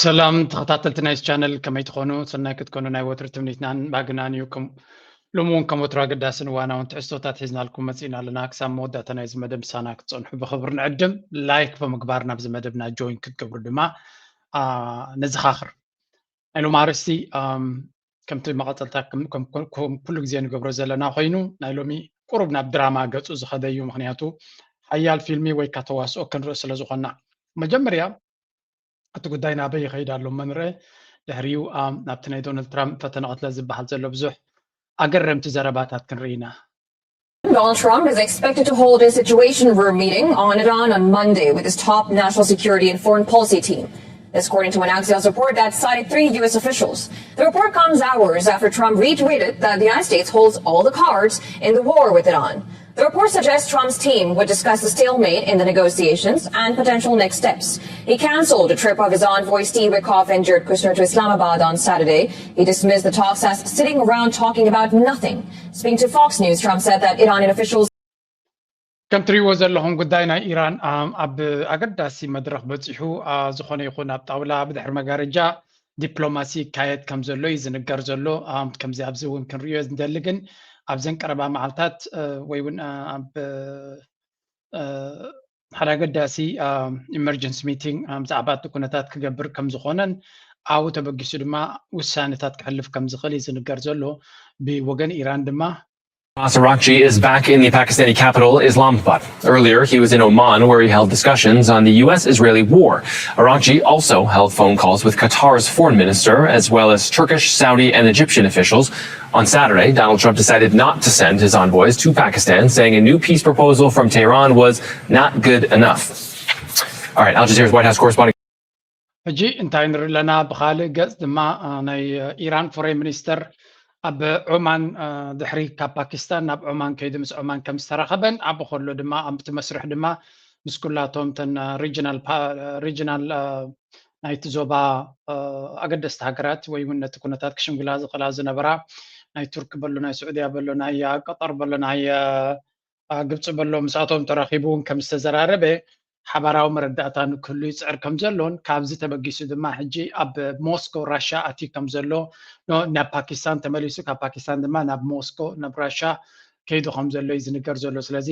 ሰላም ተኸታተልቲ ናይዚ ቻነል፣ ከመይ ትኾኑ? ሰናይ ክትኮኑ ናይ ወትሩ ትምኒትናን ባህግናን እዩ። ከም ሎሚ እውን ከም ወትሩ ኣገዳስን እዋናውን ትሕዝቶታት ሒዝናልኩም መፂእና ኣለና። ክሳብ መወዳእታ ናይዚ መደብ ምሳና ክትፀንሑ ብኽብሪ ንዕድም። ላይክ ብምግባር ናብዚ መደብና ጆይን ክትገብሩ ድማ ነዝኻኽር። ናይ ሎም ኣርእስቲ ከምቲ መቐፀልታ ኩሉ ግዜ ንገብሮ ዘለና ኮይኑ፣ ናይ ሎሚ ቁሩብ ናብ ድራማ ገፁ ዝኸደ እዩ። ምክንያቱ ሓያል ፊልሚ ወይ ካ ተዋስኦ ክንርኢ ስለ ዝኾንና። መጀመርያ እቲ ጉዳይ ናበይ ይኸይድ ኣሎ መንርአ። ድሕሪኡ ናብቲ ናይ ዶናልድ ትራምፕ ፈተነ ቅትለት ዝበሃል ዘሎ ብዙሕ ኣገረምቲ ዘረባታት ክንርኢ ኢና። Donald Trump is expected to hold a Situation Room meeting on Iran on Monday with his top national security and foreign policy team. This according to an Axios report that cited three U S officials. The report comes hours after Trump retweeted that the United States holds all the cards in the war with Iran. The report suggests Trump's team would discuss the stalemate in the negotiations and potential next steps. He canceled a trip of his envoy Steve Witkoff and Jared Kushner to Islamabad on Saturday. He dismissed the talks as sitting around talking about nothing. Speaking to Fox News, Trump said that Iranian officials ከም ትሪእዎ ዘለኹም ጉዳይ ናይ ኢራን ኣብ ኣገዳሲ መድረኽ በፂሑ፣ ዝኾነ ይኹን ኣብ ጣውላ ብድሕሪ መጋረጃ ዲፕሎማሲ ይካየድ ከም ዘሎ እዩ ዝንገር ዘሎ። ከምዚ ኣብዚ እውን ክንሪኦ ንደሊ፣ ግን ኣብዘን ቀረባ መዓልታት ወይ እውን ኣብ ሓደ ኣገዳሲ ኢመርጀንሲ ሚቲንግ ብዛዕባ እቲ ኩነታት ክገብር ከም ዝኾነን ኣብኡ ተበጊሱ ድማ ውሳነታት ክሕልፍ ከም ዝኽእል እዩ ዝንገር ዘሎ። ብወገን ኢራን ድማ Abbas Araghchi is back in the Pakistani capital, Islamabad. Earlier, he was in Oman, where he held discussions on the U S Israeli war. Araghchi also held phone calls with Qatar's foreign minister, as well as Turkish, Saudi, and Egyptian officials. On Saturday, Donald Trump decided not to send his envoys to Pakistan, saying a new peace proposal from Tehran was not good enough. All right, Al Jazeera's White House correspondent. ሕጂ እንታይ ንርኢ ኣለና? ብኻልእ ገፅ ድማ ናይ ኢራን ፎሬን ሚኒስተር ኣብ ዖማን ድሕሪ ካብ ፓኪስታን ናብ ዖማን ከይዱ ምስ ዖማን ከም ዝተራኸበን ኣብኡ ከሎ ድማ ኣብቲ መስርሕ ድማ ምስ ኩላቶም ተን ሪጅናል ሪጅናል ናይቲ ዞባ ኣገደስቲ ሃገራት ወይ እውን ነቲ ኩነታት ክሽምግላ ዝኽእላ ዝነበራ ናይ ቱርክ በሎ ናይ ስዑድያ በሎ ናይ ቀጠር በሎ ናይ ግብፂ በሎ ምስኣቶም ተራኺቡ እውን ከም ዝተዘራረበ ሓባራዊ መረዳእታ ንክህሉ ይፅዕር ከም ዘሎን ካብዚ ተበጊሱ ድማ ሕጂ ኣብ ሞስኮ ራሻ ኣትዩ ከም ዘሎ ናብ ፓኪስታን ተመሊሱ ካብ ፓኪስታን ድማ ናብ ሞስኮ ናብ ራሻ ከይዱ ከም ዘሎ እዩ ዝንገር ዘሎ። ስለዚ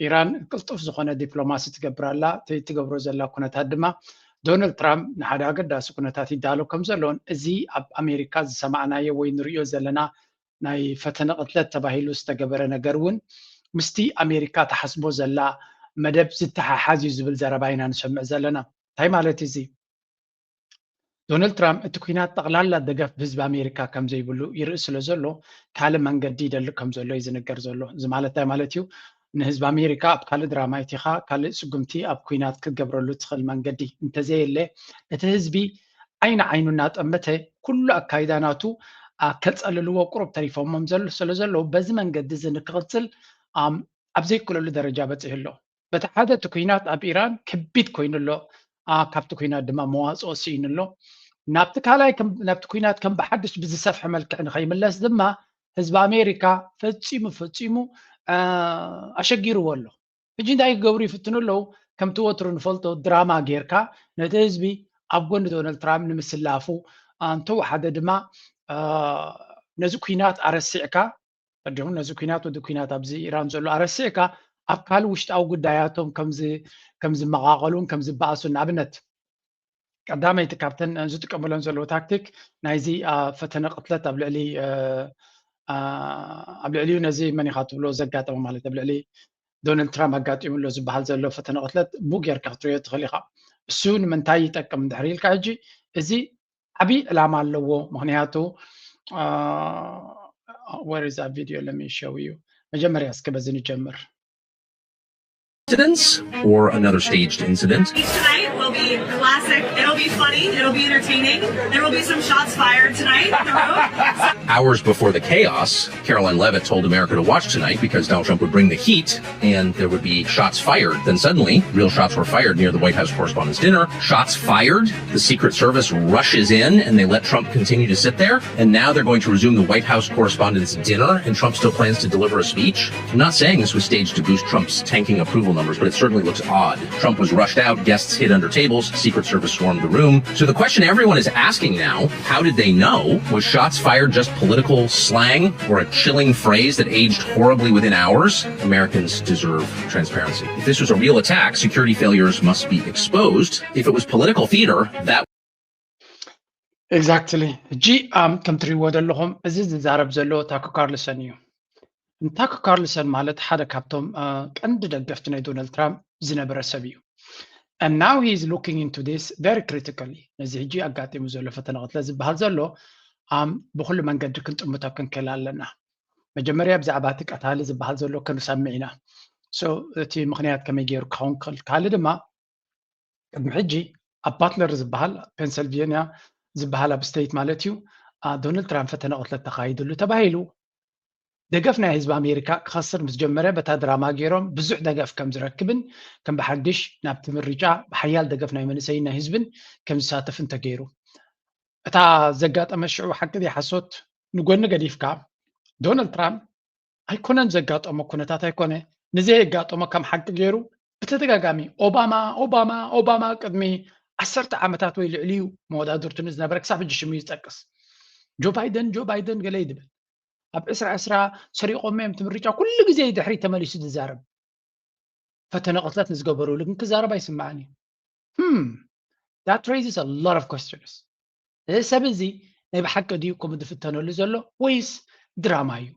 ኢራን ቅልጡፍ ዝኾነ ዲፕሎማሲ ትገብር ኣላ። እቲ ትገብሮ ዘላ ኩነታት ድማ ዶናልድ ትራምፕ ንሓደ ኣገዳሲ ኩነታት ይዳሎ ከም ዘሎን እዚ ኣብ ኣሜሪካ ዝሰማዕናዮ ወይ ንሪኦ ዘለና ናይ ፈተነ ቅትለት ተባሂሉ ዝተገበረ ነገር እውን ምስቲ ኣሜሪካ ትሓስቦ ዘላ መደብ ዝተሓሓዝ እዩ ዝብል ዘረባ ኢና ንሰምዕ ዘለና። እንታይ ማለት እዩ እዚ? ዶናልድ ትራምፕ እቲ ኩናት ጠቕላላ ደገፍ ብህዝቢ ኣሜሪካ ከም ዘይብሉ ይርኢ ስለ ዘሎ ካልእ መንገዲ ይደሊ ከም ዘሎ እዩ ዝንገር ዘሎ። እዚ ማለት እንታይ ማለት እዩ? ንህዝቢ ኣሜሪካ ኣብ ካልእ ድራማ ይቲኻ ካልእ ስጉምቲ ኣብ ኩናት ክትገብረሉ ትኽእል መንገዲ እንተዘየለ እቲ ህዝቢ ዓይኒ ዓይኑ እናጠመተ ኩሉ ኣካይዳ ናቱ ከፀልልዎ ቁሩብ ተሪፎሞም ስለ ዘለዉ በዚ መንገዲ እዚ ንክቕፅል ኣብ ዘይክእለሉ ደረጃ በፂሑ ኣሎ። በቲ ሓደ እቲ ኩናት ኣብ ኢራን ከቢድ ኮይኑ ኣሎ። ካብቲ ኩናት ድማ መዋፅኦ ስኢኑ ኣሎ። ናብቲ ካልኣይ ናብቲ ኩናት ከም ብሓድሽ ብዝሰፍሐ መልክዕ ንኸይምለስ ድማ ህዝቢ ኣሜሪካ ፈፂሙ ፈፂሙ ኣሸጊርዎ ኣሎ። ሕጂ እንታይ ክገብሩ ይፍትኑ ኣለዉ? ከምቲ ወትሩ ንፈልጦ ድራማ ጌርካ ነቲ ህዝቢ ኣብ ጎኒ ዶናልድ ትራምፕ ንምስላፉ እንተወሓደ ድማ ነዚ ኩናት ኣረሲዕካ ቀዲሙ ነዚ ኩናት ወዲ ኩናት ኣብዚ ኢራን ዘሎ ኣረሲዕካ ኣብ ካልእ ውሽጣዊ ጉዳያቶም ከም ዝመቓቐሉን ከም ዝበኣሱን ንኣብነት ቀዳመይቲ ካብተን ዝጥቀሙለን ዘለዉ ታክቲክ ናይዚ ፈተነ ቅትለት ኣብ ልዕሊ ኣብ ልዕሊኡ ነዚ መን ኢኻ ትብሎ ዘጋጠመ ማለት ኣብ ልዕሊ ዶናልድ ትራምፕ ኣጋጢሙ ኣሎ ዝበሃል ዘሎ ፈተነ ቅትለት ብኡ ጌርካ ክትሪኦ ትኽእል ኢኻ። እሱ ንምንታይ ይጠቅም እንድሕር ኢልካ ሕጂ እዚ ዓብዪ ዕላማ ኣለዎ። ምክንያቱ where is that video? Let me show you. መጀመርያ እስኪ በዚ ንጀምር። Incidents or another staged incident? Tonight will be classic. It'll be funny. It'll be entertaining. There will be some shots fired tonight in the room. Hours before the chaos, Karoline Leavitt told America to watch tonight because Donald Trump would bring the heat and there would be shots fired. Then suddenly, real shots were fired near the White House Correspondents' Dinner. Shots fired. The Secret Service rushes in and they let Trump continue to sit there. And now they're going to resume the White House Correspondents' Dinner, and Trump still plans to deliver a speech. I'm not saying this was staged to boost Trump's tanking approval numbers, but it certainly looks odd. Trump was rushed out, guests hid under tables, Secret Service swarmed the room. So the question everyone is asking now, how did they know? Was shots fired just political slang or a chilling phrase that aged horribly within hours? Americans deserve transparency. If this was a real attack, security failures must be exposed. If it was political theater, that Exactly. ሕጂ ከም ትሪእዎ ዘለኹም እዚ ዝዛረብ ዘሎ ታኮ ካርልሰን እዩ። ታኮ ካርልሰን ማለት ሓደ ካብቶም ቀንዲ ደገፍቲ ናይ ዶናልድ ትራምፕ ዝነበረ ሰብ እዩ። And now he is looking into this very critically። ነዚ ሕጂ ኣጋጢሙ ዘሎ ፈተነ ቅትለት ዝበሃል ዘሎ ብኩሉ መንገዲ ክንጥምቶ ክንክእል ኣለና። መጀመርያ ብዛዕባ እቲ ቀታሊ ዝበሃል ዘሎ ክንሰምዕ ኢና። እቲ ምኽንያት ከመይ ገይሩ ክኸውን ክእል ካልእ ድማ ቅድሚ ሕጂ ኣብ ባትለር ዝበሃል ፔንሰልቬንያ ዝበሃል ኣብ ስቴት ማለት እዩ ዶናልድ ትራምፕ ፈተነ ቅትለት ተኻይድሉ ተባሂሉ ደገፍ ናይ ህዝቢ ኣሜሪካ ክኸስር ምስ ጀመረ በታ ድራማ ገይሮም ብዙሕ ደገፍ ከም ዝረክብን ከም ብሓድሽ ናብቲ ምርጫ ብሓያል ደገፍ ናይ መንእሰይን ናይ ህዝብን ከም ዝሳተፍን ተገይሩ። እታ ዘጋጠመ ሽዑ ሓቂ ድያ ሓሶት ንጎኒ ገዲፍካ ዶናልድ ትራምፕ ኣይኮነን ዘጋጠሞ ኩነታት ኣይኮነ ንዘየጋጠሞ ከም ሓቂ ገይሩ ብተደጋጋሚ ኦባማ ኦባማ ኦባማ ቅድሚ ዓሰርተ ዓመታት ወይ ልዕሊኡ መወዳድርቱ ንዝነበረ ክሳብ ሕጂ ሽሙ ይጠቅስ። ጆ ባይደን ጆ ባይደን ገለ ይድብል ኣብ ዕስራ ዕስራ ሰሪቆም እዮም ትምርጫ ኩሉ ግዜ ድሕሪ ተመሊሱ ዝዛረብ። ፈተነ ቅትለት ንዝገበሩሉ ግን ክዛረብ ኣይስማዕን እዩ። Hmm, that raises a lot of questions። እዚ ሰብ እዚ ናይ ብሓቂ ድዩ ከምኡ ዝፍተነሉ ዘሎ ወይስ ድራማ እዩ?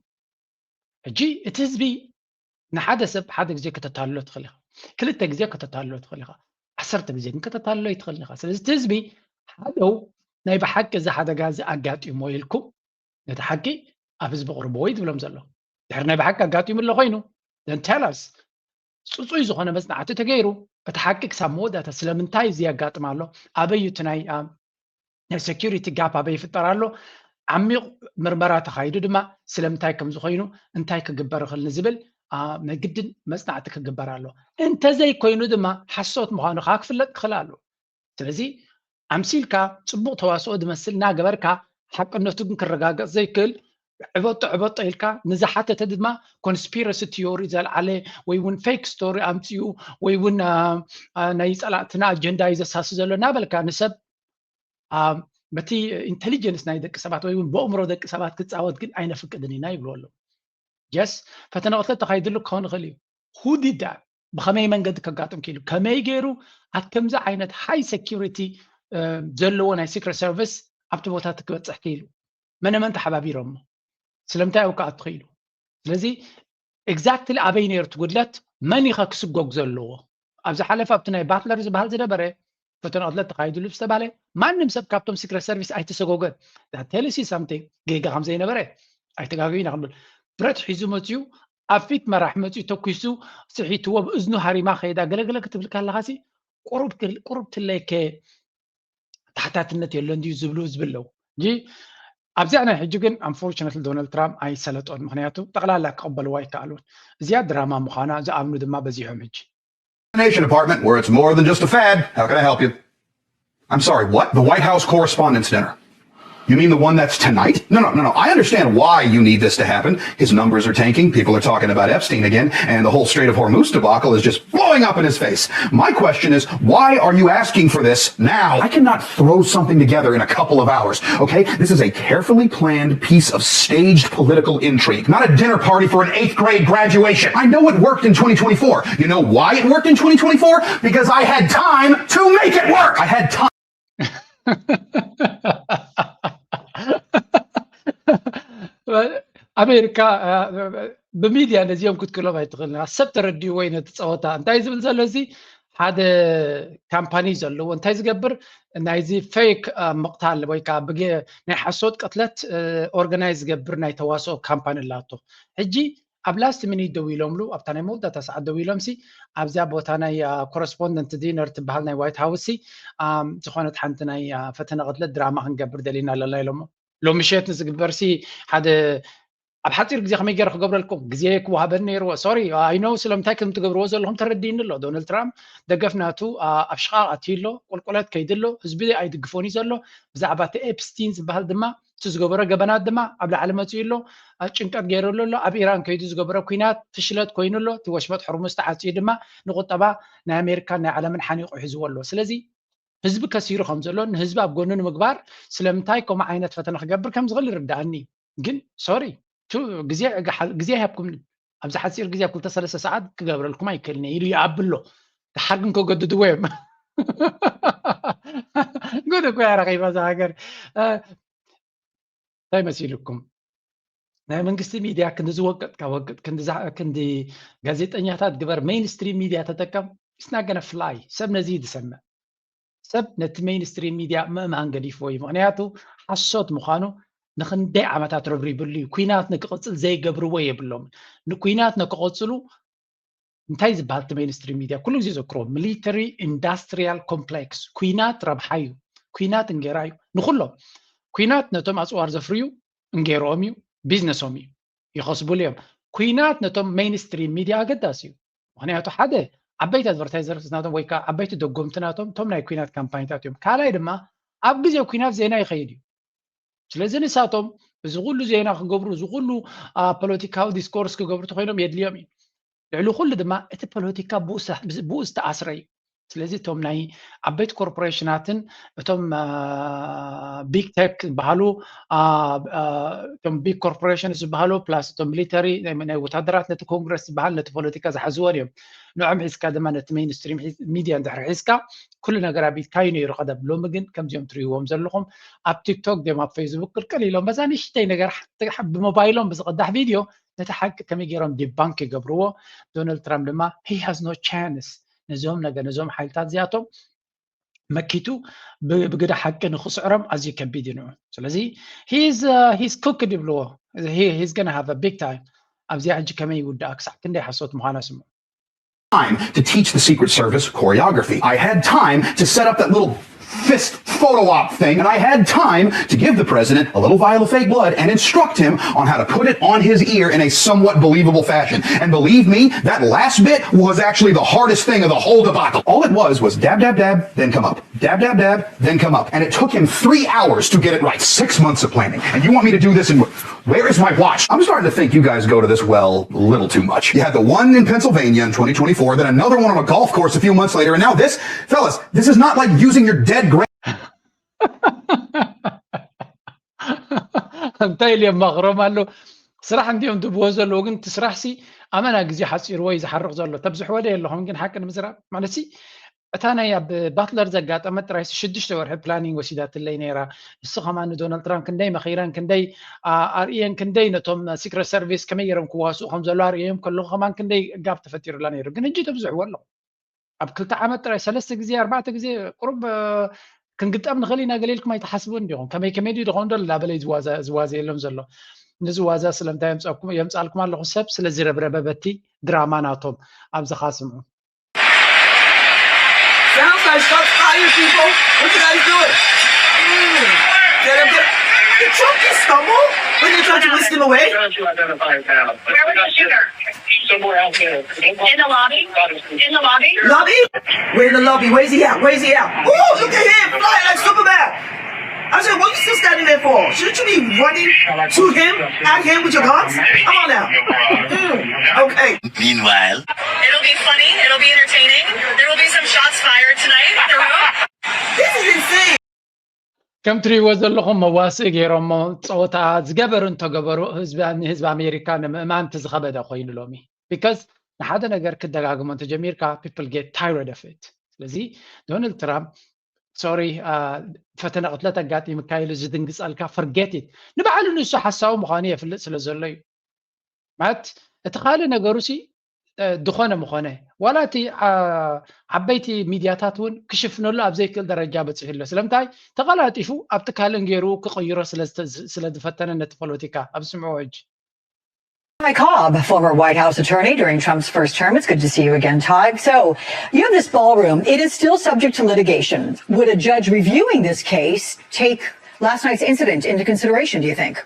ሕጂ እቲ ህዝቢ ንሓደ ሰብ ሓደ ግዜ ከተታልሎ ትኽእል ኢኻ፣ ክልተ ግዜ ከተታልሎ ትኽእል ኢኻ፣ ዓሰርተ ግዜ ግን ከተታልሎ ይትኽእል ኢኻ። ስለዚ እቲ ህዝቢ ሓደው ናይ ብሓቂ እዚ ሓደጋ እዚ ኣጋጢሞ ኢልኩም ነቲ ሓቂ ኣብ ህዝቢ ቅርብዎ እዩ ዝብሎም ዘሎ። ድሕሪ ናይ ብሓቂ ኣጋጢሙ ኣሎ ኮይኑ then tell us። ፅፁይ ዝኾነ መፅናዕቲ ተገይሩ እቲ ሓቂ ክሳብ መወዳእታ ስለምንታይ እዚ የጋጥም ኣሎ ኣበይ እቲ ናይ ናይ security gap ኣበይ ይፍጠር ኣሎ ዓሚቕ ምርመራ ተኻይዱ ድማ ስለምንታይ ከም ዝኾይኑ እንታይ ክግበር ይኽእል ንዝብል ናይ ግድን መፅናዕቲ ክግበር ኣሎ። እንተዘይኮይኑ ድማ ሓሶት ምዃኑ ከዓ ክፍለጥ ክኽእል ኣሎ። ስለዚ ኣምሲልካ ፅቡቕ ተዋስኦ ዝመስል እናገበርካ ሓቅነቱ ግን ክረጋገፅ ዘይክእል ዕበጦ ዕበጦ ኢልካ ንዝሓተተ ድማ conspiracy theory ዘልዓለ ወይ እውን fake story ኣምፅኡ ወይ እውን ናይ ፀላእትና ኣጀንዳ እዩ ዘሳሲ ዘሎ እናበልካ ንሰብ በቲ intelligence ናይ ደቂ ሰባት ወይ እውን ብእምሮ ደቂ ሰባት ክፃወት ግን ኣይነፍቅድን ኢና ይብሉ ኣለዉ። Yes ፈተነ ቅትለት ተኻይድሉ ክኸውን ይኽእል እዩ። Who did that? ብኸመይ መንገዲ ከጋጥም ክኢሉ? ከመይ ገይሩ ኣብ ከምዚ ዓይነት high security ዘለዎ ናይ secret service ኣብቲ ቦታ ክበፅሕ ክኢሉ? መነመን ተሓባቢሮሞ? ስለምንታይ ኣብኡ ክኣቱ ክኢሉ? ስለዚ exactly ኣበይ ነይሩ እቲ ጉድለት? መን ኢኸ ክስጎግ ዘለዎ? ኣብ ዝሓለፈ ኣብቲ ናይ ባትለር ዝበሃል ዝነበረ ፈተነ ቅትለት ተኻይድሉ ዝተባለ ማንም ሰብ ካብቶም secret service ኣይተሰጎገን። That tells you something ጌጋ ከም ዘይነበረ ኣይተጋገዩና ክንብል ብረት ሒዙ መፅዩ ኣብ ፊት መራሕ መፅዩ ተኩሱ ስሒትዎ ብእዝኑ ሃሪማ ከይዳ ገለገለ ክትብል ከለኻሲ ቁሩብ ትለይከ ተሓታትነት የሎን ድዩ ዝብሉ ዝብለው እንጂ ኣብዚኣ ናይ ሕጂ ግን unfortunately ዶናልድ ትራምፕ ኣይሰለጦን። ምክንያቱ ጠቕላላ ክቕበልዋ ኣይከኣሉን። እዚኣ ድራማ ምዃና ዝኣምኑ ድማ በዚሖም ሕጂ። Nation apartment where it's more than just a fad. How can I help you? I'm sorry, what? The White House Correspondents' Dinner. You mean the one that's tonight? No, no, no, no. I understand why you need this to happen. His numbers are tanking. People are talking about Epstein again. And the whole Strait of Hormuz debacle is just blowing up in his face. My question is, why are you asking for this now? I cannot throw something together in a couple of hours, okay? This is a carefully planned piece of staged political intrigue, not a dinner party for an eighth grade graduation. I know it worked in twenty twenty-four. You know why it worked in twenty twenty-four? Because I had time to make it work. I had time. ኣሜሪካ ብሚድያ ነዚኦም ክትክሎም ኣይትኽእልን። ሰብ ተረዲእዎ እዩ ነቲ ፀወታ። እንታይ ዝብል ዘሎ እዚ ሓደ ካምፓኒ ዘለዎ እንታይ ዝገብር ናይዚ ፌክ ምቕታል ወይ ከዓ ናይ ሓሶት ቅትለት ኦርጋናይዝ ዝገብር ናይ ተዋስኦ ካምፓኒ ኣላቶ። ሕጂ ኣብ last minute ደዊሎምሉ ኣብታ ናይ መወዳእታ ሰዓት ደዊሎም ሲ ኣብዚኣ ቦታ ናይ correspondent dinner ትበሃል ናይ ዋይት ሃውስ ሲ ዝኾነት ሓንቲ ናይ ፈተነ ቅትለት ድራማ ክንገብር ደሊና ኣለና ኢሎሞ። ሎም ምሸት ንዝግበር ሲ ሓደ ኣብ ሓፂር ግዜ ከመይ ገይረ ክገብረልኩም ግዜ ክወሃበኒ ነይርዎ። ሶሪ ኣይኖ ስለምንታይ ከም ትገብርዎ ዘለኹም ተረዲእኒ ኣሎ። ዶናልድ ትራምፕ ደገፍ ናቱ ኣብ ሽቓቕ ኣትዩ ኣሎ፣ ቁልቁለት ከይዱ ኣሎ። ህዝቢ ኣይድግፎን እዩ ዘሎ። ብዛዕባ እቲ ኤፕስቲን ዝበሃል ድማ እቲ ዝገበሮ ገበናት ድማ ኣብ ላዕሊ መፂኡ ኣሎ። ጭንቀት ገይረሉ ኣሎ። ኣብ ኢራን ከይዱ ዝገበረ ኩናት ፍሽለት ኮይኑ ኣሎ። እቲ ወሽመጥ ሕርሙዝ ተዓፅዩ ድማ ንቁጠባ ናይ ኣሜሪካን ናይ ዓለምን ሓኒቑ ሒዝዎ ኣሎ። ስለዚ ህዝቢ ከሲሩ ከም ዘሎ ንህዝቢ ኣብ ጎኑ ንምግባር ስለምንታይ ከምኡ ዓይነት ፈተነ ክገብር ከም ዝኽእል ይርዳእኒ። ግን ሶሪ ግዜ ግዜ ይሃብኩም ኣብዚ ሓፂር ግዜ ኣብ ክልተ ሰለስተ ሰዓት ክገብረልኩም ኣይክእልን ኢሉ ይኣብሎ። ድሓር ግን ከገድድዎ እዮም። ጉድ እኮ እያ ረኺባ እዛ ሃገር። እንታይ መሲልኩም ናይ መንግስቲ ሚድያ ክንዲ ዝወቅጥካ ወቅጥ ክንዲ ጋዜጠኛታት ግበር ሜይንስትሪም ሚድያ ተጠቀም። ስናገነ ፍላይ ሰብ ነዚ ዝሰምዕ ሰብ ነቲ ሜይንስትሪም ሚድያ ምእማን ገዲፍዎ እዩ። ምክንያቱ ሓሶት ምዃኑ ንክንደይ ዓመታት ረብሪብሉ እዩ። ኩናት ንክቕፅል ዘይገብርዎ የብሎም። ንኩናት ንክቐፅሉ እንታይ ዝበሃል እቲ ሜይንስትሪም ሚድያ ኩሉ ግዜ ዘክሮ ሚሊተሪ ኢንዳስትሪያል ኮምፕሌክስ ኩናት ረብሓ እዩ። ኩናት እንጌራ እዩ ንኩሎም። ኩናት ነቶም ኣፅዋር ዘፍርዩ እንጌርኦም እዩ፣ ቢዝነሶም እዩ፣ ይኸስቡሉ እዮም። ኩናት ነቶም ሜይንስትሪም ሚድያ ኣገዳሲ እዩ። ምክንያቱ ሓደ ዓበይቲ ኣድቨርታይዘርስ ናቶም ወይ ከዓ ዓበይቲ ደጎምቲ ናቶም እቶም ናይ ኩናት ካምፓኒታት እዮም። ካልኣይ ድማ ኣብ ግዜ ኩናት ዜና ይኸይድ እዩ። ስለዚ ንሳቶም እዚ ኩሉ ዜና ክገብሩ እዚ ኩሉ ፖለቲካዊ ዲስኮርስ ክገብሩ ተኮይኖም የድልዮም እዩ። ልዕሊ ኩሉ ድማ እቲ ፖለቲካ ብኡ ዝተኣስረ እዩ። ስለዚ እቶም ናይ ዓበይቲ ኮርፖሬሽናትን እቶም ቢግ ቴክ ዝበሃሉ እቶም ቢግ ኮርፖሬሽን ዝበሃሉ ፕላስ እቶም ሚሊተሪ ናይ ወታደራት ነቲ ኮንግረስ ዝበሃል ነቲ ፖለቲካ ዝሓዝዎን እዮም። ንዖም ሒዝካ ድማ ነቲ ሜይንስትሪም ሚድያ እንድሕር ሒዝካ ኩሉ ነገር ኣብ ኢድካ እዩ ነይሩ ቀደም። ሎሚ ግን ከምዚኦም ትርእይዎም ዘለኹም ኣብ ቲክቶክ ዲም ኣብ ፌስቡክ ቅልቅል ኢሎም በዛ ንሽተይ ነገር ብሞባይሎም ብዝቕዳሕ ቪድዮ ነቲ ሓቂ ከመይ ገይሮም ዲባንክ ይገብርዎ። ዶናልድ ትራምፕ ድማ he has no chance ነዞም ነገ ነዞም ሓይልታት እዚኣቶም መኪቱ ብግዳ ሓቂ ንክስዕሮም ኣዝዩ ከቢድ እዩ ንዑ። ስለዚ he's cooked ይብልዎ። He's gonna have a big time ኣብዚኣ ሕጂ ከመይ ይውዳኣ ክሳዕ ክንደይ ሓሶት ምዃና ስምዑ። Time to teach the Secret Service choreography. I had time to set up that little fist photo op thing, and I had time to give the president a little vial of fake blood and instruct him on how to put it on his ear in a somewhat believable fashion. And believe me, that last bit was actually the hardest thing of the whole debacle. All it was was dab, dab, dab, then come up. Dab, dab, dab, then come up. And it took him three hours to get it right. Six months of planning. And you want me to do this in where is my watch? I'm starting to think you guys go to this well a little too much. You had the one in Pennsylvania in twenty twenty-four, then another one on a golf course a few months later, and now this. Fellas, this is not like using your dead grand. እንታይ ኢሉ የማኽሮም ኣሎ። ስራሕ እንዲኦም ድብዎ ዘለዎ ግን እቲ ስራሕ ሲ ኣመና ግዜ ሓፂርዎ እዩ ዝሓርቕ ዘሎ። ተብዝሕዎ ዶ የለኹም ግን ሓቂ ንምዝራብ ማለት ሲ እታ ናይ ኣብ ባትለር ዘጋጠመት ጥራይ ሽዱሽተ ወርሒ ፕላኒንግ ወሲዳትለይ ነይራ። እሱ ከማን ንዶናልድ ትራምፕ ክንደይ መኺረን ክንደይ ኣርእየን ክንደይ ነቶም ሲክረት ሰርቪስ ከመይ ገይሮም ክዋስኡ ከም ዘሎ ኣርእየዮም ከለኹ ከማን ክንደይ ጋብ ተፈጢሩላ ነይሩ። ግን ሕጂ ተብዝሕዎ ኣለኹ ኣብ ክልተ ዓመት ጥራይ ሰለስተ ግዜ ኣርባዕተ ግዜ ቁሩብ ክንግጠም ንኽእል ኢና ገለ ኢልኩም ኣይትሓስቡን ዲኹም? ከመይ ከመይ ድዩ ድኸውን ዶ ላበለይ ዝዋዘየሎም ዘሎ? ንዚ ዋዛ ስለምንታይ የምፃልኩም ኣለኹ ሰብ ስለ ዝረብረበ በቲ ድራማ ናቶም ኣብዚ ኻስምዑ። Sounds like shots fired, people. What you guys doing? Mm. Get him, get him. Did Trump just stumble when they tried to whisk him away? Where was the shooter? Somewhere out there. In the lobby? In the lobby? Lobby? We're in the lobby. Where's he at? Where's he at? Ooh, look at him fly like Superman. I said, what are you still standing there for? Shouldn't you be running to him, at him with your guns? Come on now. Mm, okay. Meanwhile, It'll be funny. It'll be entertaining. There will be some shots fired tonight in the room. This is insane. ከም ትሪእዎ ዘለኹም መዋስኢ ገይሮሞ ፀወታ ዝገበሩ እንተገበሩ ህዝቢ ንህዝቢ ኣሜሪካ ንምእማን እቲ ዝኸበደ ኮይኑ ሎሚ because ንሓደ ነገር ክደጋግሞ እንተጀሚርካ people get tired of it። ስለዚ ዶናልድ ትራምፕ ሶሪ ፈተነ ቅትለት ኣጋጢምካ ኢሉ ዝድንግፀልካ forget it። ንባዕሉ ንሱ ሓሳዊ ምዃኑ የፍልጥ ስለ ዘሎ እዩ። ማለት እቲ ካልእ ነገሩ ሲ ዝኾነ ምኾነ ዋላ እቲ ዓበይቲ ሚድያታት እውን ክሽፍነሉ ኣብ ዘይክእል ደረጃ በፂሑ ኣሎ። ስለምንታይ ተቐላጢፉ ኣብቲ ካልእ ገይሩ ክቕይሮ ስለ ዝፈተነ ነቲ ፖለቲካ ኣብ ስምዑ ሕጂ Ty Cobb, former White House attorney during Trump's first term. It's good to see you again, Ty. So you have this ballroom. It is still subject to litigation. Would a judge reviewing this case take last night's incident into consideration, do you think?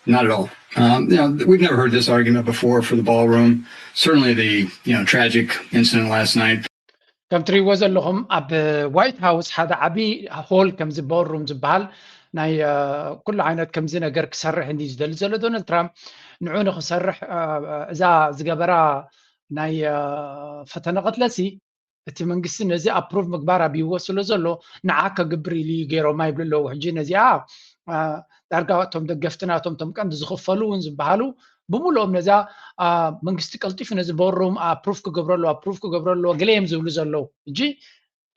Not at all. Um, you know, we've never heard this argument before for the ballroom. Certainly, the you know tragic incident last night. ከም ትሪእዎ ዘለኹም ኣብ ዋይት ሃውስ ሓደ ዓብዪ ሆል ከምዚ ቦልሩም ዝበሃል ናይ ኩሉ ዓይነት ከምዚ ነገር ክሰርሕ እንዲ ዝደሊ ዘሎ ዶናልድ ትራምፕ ንዑ ንክሰርሕ እዛ ዝገበራ ናይ ፈተነ ቅትለሲ እቲ መንግስቲ ነዚ ኣፕሩቭ ምግባር ኣብይዎ ስለ ዘሎ ንዓ ከግብር ኢሉ ገይሮማ ይብሉ ኣለዉ። ሕጂ ነዚኣ ዳርጋ እቶም ደገፍቲ ናቶም እቶም ቀንዲ ዝኽፈሉ እውን ዝበሃሉ ብምልኦም ነዛ መንግስቲ ቀልጢፉ ነዚ ቦርሩም ኣፕሩቭ ክገብረሉ ኣፕሩቭ ክገብረሉ ገለ እዮም ዝብሉ ዘለዉ። ሕጂ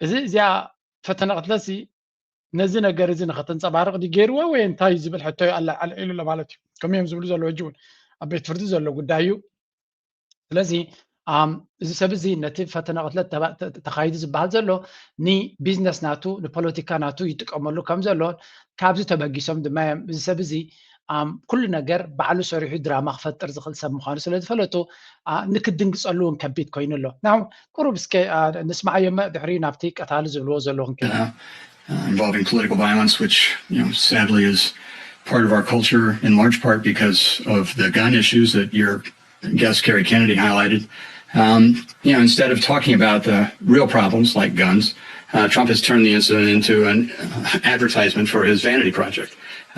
እዚ እዚኣ ፈተነ ቅትለሲ ነዚ ነገር እዚ ንኸተንፀባርቕ ድዩ ገይርዎ ወይ እንታይ ዝብል ሕቶ ኣሎ ኣሎ ማለት እዩ። ከምኡ እዮም ዝብሉ ዘለዉ። ሕጂ እውን ኣብ ቤት ፍርዲ ዘሎ ጉዳይ እዩ። ስለዚ እዚ ሰብ እዚ ነቲ ፈተነ ቅትለት ተኻይዱ ዝበሃል ዘሎ ንቢዝነስ ናቱ ንፖለቲካ ናቱ ይጥቀመሉ ከም ዘሎን ካብዚ ተበጊሶም ድማ እዮም እዚ ሰብ እዚ ኩሉ ነገር ባዕሉ ሰሪሑ ድራማ ክፈጥር ዝኽእል ሰብ ምዃኑ ስለ ዝፈለጡ ንክድንግፀሉ እውን ከቢድ ኮይኑ ኣሎ። ናው ቁሩብ እስከ ንስማዓዮ እሞ ድሕሪኡ ናብቲ ቀታሊ ዝብልዎ ዘለዉ ክንከይድ ኢና። involving political violence, which you know sadly is part of our culture in large part because of the gun issues that your guest Kerry Kennedy highlighted. Um, you know, instead of talking about the real problems like guns, uh, Trump has turned the incident into an advertisement for his vanity project.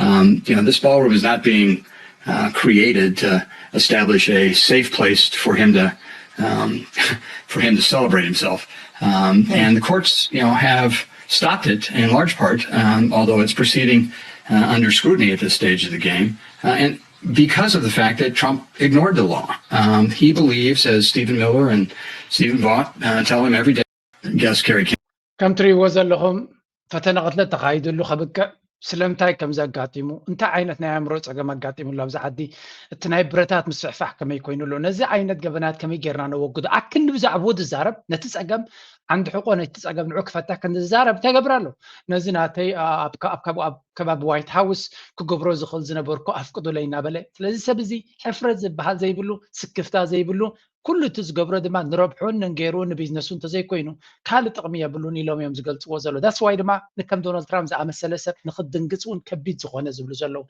Um, you know, this ballroom is not being uh, created to establish a safe place for him to um, for him to celebrate himself. Um, and the courts, you know, have stopped it in large part, um, although it's proceeding uh, under scrutiny at this stage of the game. Uh, and because of the fact that Trump ignored the law, um, he believes, as Stephen Miller and Stephen Vaught uh, tell him every day, guest Kerry. ከም ትሪእዎ ዘለኹም ፈተነ ቅትለት ተኻይድሉ ከብቅዕ ስለምንታይ ከም ዘጋጢሙ እንታይ ዓይነት ናይ ኣእምሮ ፀገም ኣጋጢሙሉ ኣብዚ ዓዲ እቲ ናይ ብረታት ምስፍሕፋሕ ከመይ ኮይኑ ኣሎ ነዚ ዓይነት ገበናት ከመይ ጌርና ነወግዶ ኣክንዲ ብዛዕባኡ ዝዛረብ ነቲ ፀገም ዓንዲ ሕቆ ነቲ ፀገም ንዑ ክፈታ ከም ዝዛረብ እንታይ ገብር ኣሎ ነዚ ናተይ ኣብ ከባቢ ዋይት ሃውስ ክገብሮ ዝኽእል ዝነበርኩ ኣፍቅዱለይ እናበለ ስለዚ ሰብ እዚ ሕፍረት ዝበሃል ዘይብሉ ስክፍታ ዘይብሉ ኩሉ እቲ ዝገብሮ ድማ ንረብሑን ንንገይሩ ንቢዝነሱ እንተዘይኮይኑ ካልእ ጥቕሚ የብሉን ኢሎም እዮም ዝገልፅዎ ዘሎ that's why ድማ ንከም ዶናልድ ትራምፕ ዝኣመሰለ ሰብ ንክድንግፅ እውን ከቢድ ዝኾነ ዝብሉ ዘለዉ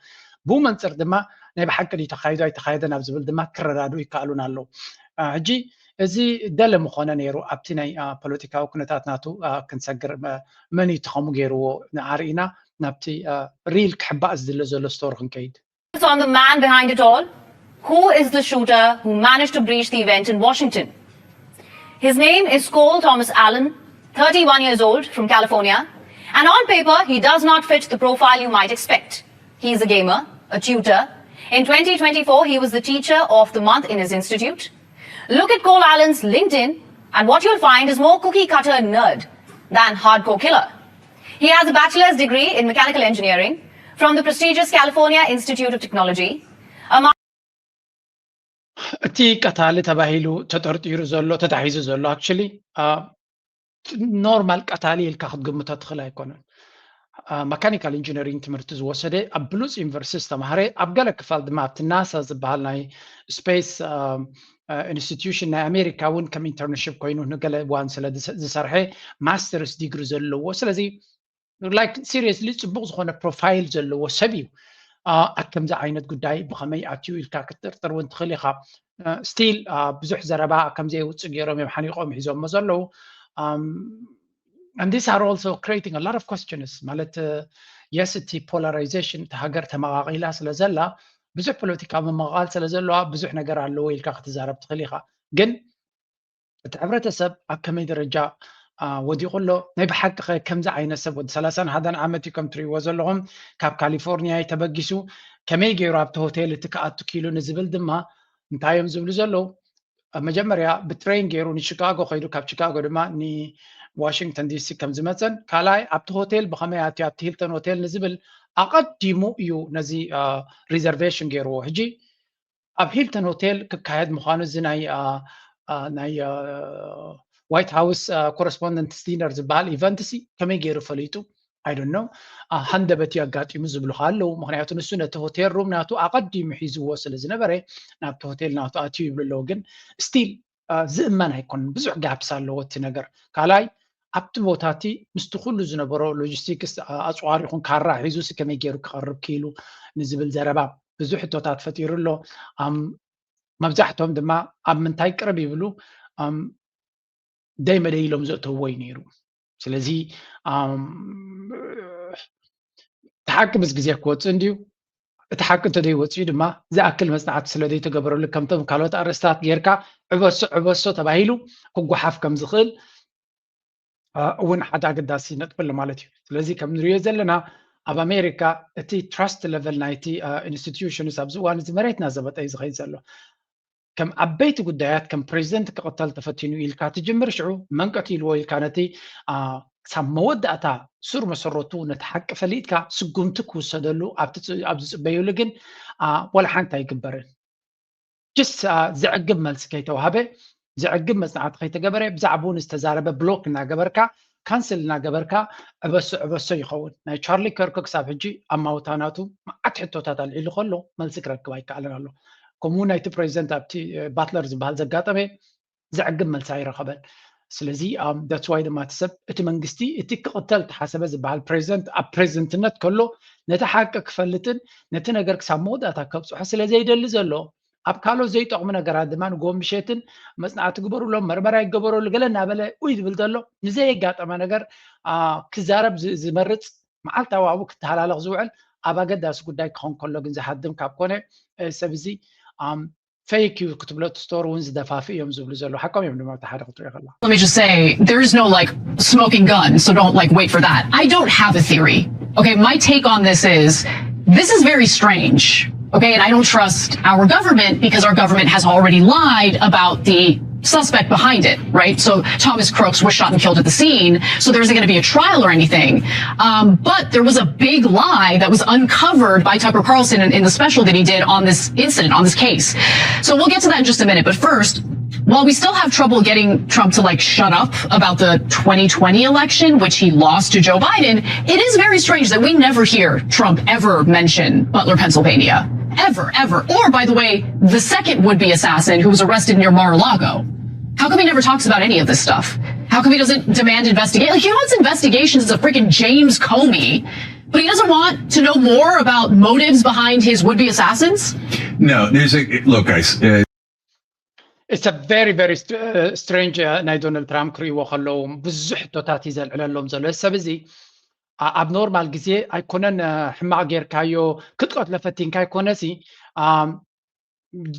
ብኡ መንፅር ድማ ናይ ብሓቂ ድዩ ተኻይዶ ኣይተኻየደን ኣብ ዝብል ድማ ክረዳድኡ ይከኣሉን ኣለዉ ሕጂ እዚ ደለ ምኾነ ነይሩ ኣብቲ ናይ ፖለቲካዊ ኩነታት ናቱ ክንሰግር መን እዩ ተኸሙ ገይርዎ ንዓርኢና ናብቲ ሪል ክሕባእ ዝድለ ዘሎ ስቶሪ ክንከይድ on the man behind it all. Who is the shooter who managed to breach the event in Washington? His name is Cole Thomas Allen, thirty-one years old, from California, and on paper, he does not fit the profile you might expect. He's a gamer, a tutor. In twenty twenty-four, he was the teacher of the month in his institute. Look at Cole Allen's LinkedIn, and what you'll find is more cookie cutter nerd than hardcore killer. He has a bachelor's degree in mechanical engineering from the prestigious California Institute of Technology. እቲ ቀታሊ ተባሂሉ ተጠርጢሩ ዘሎ ተታሒዙ ዘሎ actually normal ቀታሊ ኢልካ ክትግምቶ ትኽእል ኣይኮነን። መካኒካል ኢንጂነሪንግ ትምህርቲ ዝወሰደ ኣብ ብሉፅ ዩኒቨርሲቲ ዝተማሃረ ኣብ ገለ ክፋል ድማ ኣብቲ ናሳ ዝበሃል ናይ ስፔስ ኢንስቲትዩሽን ናይ ኣሜሪካ እውን ከም ኢንተርንሽፕ ኮይኑ ንገለ እዋን ስለ ዝሰርሐ ማስተርስ ዲግሪ ዘለዎ ስለዚ like seriously ፅቡቅ ዝኮነ ፕሮፋይል ዘለዎ ሰብ እዩ ኣብ ከምዚ ዓይነት ጉዳይ ብከመይ ኣትዩ ኢልካ ክትጥርጥር እውን ትኽእል ኢካ still ብዙሕ ዘረባ ከምዘየውፅእ ገይሮም እዮም ሓኒቆም ሒዞሞ ዘለዉ and these are also creating a lot of questions ማለት yes እቲ polarization እቲ ሃገር ተመቃቂላ ስለ ዘላ ብዙሕ ፖለቲካዊ ምምቃል ስለ ዘለዋ ብዙሕ ነገር ኣለዎ ኢልካ ክትዛረብ ትኽእል ኢካ ግን እቲ ሕብረተሰብ ኣብ ከመይ ደረጃ ወዲቑ ኣሎ ናይ ብሓቂ ከ ከምዚ ዓይነት ሰብ ወዲ ሰላሳን ሓደን ዓመት እዩ ከም ትሪእዎ ዘለኹም ካብ ካሊፎርኒያ እዩ ተበጊሱ ከመይ ገይሩ ኣብቲ ሆቴል እቲ ክኣቱ ኪሉ ንዝብል ድማ እንታይ እዮም ዝብሉ ዘለዉ መጀመርያ ብትሬን ገይሩ ንቺካጎ ከይዱ ካብ ቺካጎ ድማ ንዋሽንግተን ዲሲ ከም ዝመፀን ካልኣይ ኣብቲ ሆቴል ብኸመይ ኣትዩ ኣብቲ ሂልተን ሆቴል ንዝብል ኣቐዲሙ እዩ ነዚ ሪዘርቬሽን ገይርዎ ሕጂ ኣብ ሂልተን ሆቴል ክካየድ ምዃኑ እዚ ናይ ናይ ዋይት ሃውስ ኮረስፖንደንት ዲነር ዝበሃል ኢቨንት ሲ ከመይ ገይሩ ፈሊጡ ኣይዶኖ ሃንደበት እዩ ኣጋጢሙ ዝብሉ ኣለዉ ምክንያቱ ንሱ ነቲ ሆቴል ሩም ናቱ ኣቐዲሙ ሒዝዎ ስለ ዝነበረ ናብቲ ሆቴል ናቱ ኣትዩ ይብሉ ኣለዉ ግን ስቲል ዝእመን ኣይኮነን ብዙሕ ጋፕስ ኣለዎ እቲ ነገር ካልኣይ ኣብቲ ቦታ እቲ ምስቲ ኩሉ ዝነበሮ ሎጂስቲክስ፣ ኣፅዋር ይኹን ካራ ሒዙ ሲ ከመይ ገይሩ ክቐርብ ክኢሉ ንዝብል ዘረባ ብዙሕ ሕቶታት ፈጢሩ ኣሎ። መብዛሕቶም ድማ ኣብ ምንታይ ቅርብ ይብሉ ደይ መደይ ኢሎም ዘእተውዎ እዩ ነይሩ። ስለዚ እቲ ሓቂ ምስ ግዜ ክወፅእ እንድዩ። እቲ ሓቂ እንተደይወፅኡ ድማ ዝኣክል መፅናዕቲ ስለ ዘይተገበረሉ ከምቶም ካልኦት ኣርእስታት ጌርካ ዕበሶ ዕበሶ ተባሂሉ ክጓሓፍ ከም ዝኽእል እውን ሓደ ኣገዳሲ ነጥቢ ኣሎ ማለት እዩ። ስለዚ ከም ንሪኦ ዘለና ኣብ ኣሜሪካ እቲ ትራስት ለቨል ናይቲ ኢንስቲትዩሽንስ ኣብዚ እዋን እዚ መሬት እናዘበጠ እዩ ዝኸይድ ዘሎ። ከም ዓበይቲ ጉዳያት ከም ፕሬዚደንት ክቕተል ተፈቲኑ ኢልካ ትጅምር፣ ሽዑ መንቀት ኢልዎ ኢልካ ነቲ ክሳብ መወዳእታ ሱር መሰረቱ ነቲ ሓቂ ፈሊጥካ ስጉምቲ ክውሰደሉ ኣብ ዝፅበዩሉ ግን ዋላ ሓንቲ ኣይግበርን። ጅስ ዘዕግብ መልሲ ከይተዋሃበ፣ ዘዕግብ መፅናዕቲ ከይተገበረ፣ ብዛዕባኡ ንዝተዛረበ ብሎክ እናገበርካ፣ ካንስል እናገበርካ ዕበሶ ዕበሶ ይኸውን። ናይ ቻርሊ ከርክ ክሳብ ሕጂ ኣብ ማውታ ናቱ መዓት ሕቶታት ኣልዒሉ ከሎ መልሲ ክረክብ ኣይከኣለን ኣሎ። ከምኡ ናይቲ ፕሬዚደንት ኣብቲ ባትለር ዝበሃል ዘጋጠመ ዘዕግብ መልሲ ኣይረኸበን። ስለዚ that's why ድማ እቲ ሰብ እቲ መንግስቲ እቲ ክቕተል ተሓሰበ ዝበሃል ፕሬዚደንት ኣብ ፕሬዚደንትነት ከሎ ነቲ ሓቂ ክፈልጥን ነቲ ነገር ክሳብ መወዳእታ ከብፅሖ ስለ ዘይደሊ ዘሎ ኣብ ካልኦት ዘይጠቕሙ ነገራት ድማ ንጎ ምሸትን መፅናዕቲ ግበሩሎም መርመራ ይገበረሉ ገለ እናበለ ኡይ ዝብል ዘሎ ንዘየጋጠመ ነገር ክዛረብ ዝመርፅ መዓልታዊ ኣብኡ ክተሃላለኽ ዝውዕል ኣብ ኣገዳሲ ጉዳይ ክኸውን ከሎ ግን ዝሃድም ካብ ኮነ ሰብ እዚ ፌክ እዩ ክትብሎ እቲ ስቶሪ እውን ዝደፋፍእ እዮም ዝብሉ ዘለዉ ሓቆም እዮም ድማ እቲ ሓደ ክትሪኦ ከላ Let me just say, there is no like smoking gun, so don't like wait for that. I don't have a theory. Okay, my take on this is this is very strange. Okay, and I don't trust our government because our government has already lied about the suspect behind it, right? So Thomas Crooks was shot and killed at the scene, so there isn't going to be a trial or anything. Um, but there was a big lie that was uncovered by Tucker Carlson in, in the special that he did on this incident, on this case. So we'll get to that in just a minute. But first, while we still have trouble getting Trump to like shut up about the twenty twenty election, which he lost to Joe Biden, it is very strange that we never hear Trump ever mention Butler, Pennsylvania. Ever, ever. Or, by the way, the second would be assassin who was arrested near Mar a Lago. How come he never talks about any of this stuff? How come he doesn't demand investigation? Like, he wants investigations as a freaking James Comey, but he doesn't want to know more about motives behind his would be assassins? No, there's a look, guys. Uh, It's a very very strange ናይ ዶናልድ ትራምፕ ክርእይዎ ከለዉ ብዙሕ ሕቶታት እዩ ዘልዕለሎም ዘሎ ሰብ እዚ ኣብ ኖርማል ግዜ ኣይኮነን ሕማቕ ጌርካዮ ክትቀትሎ ፈቲንካ ኣይኮነሲ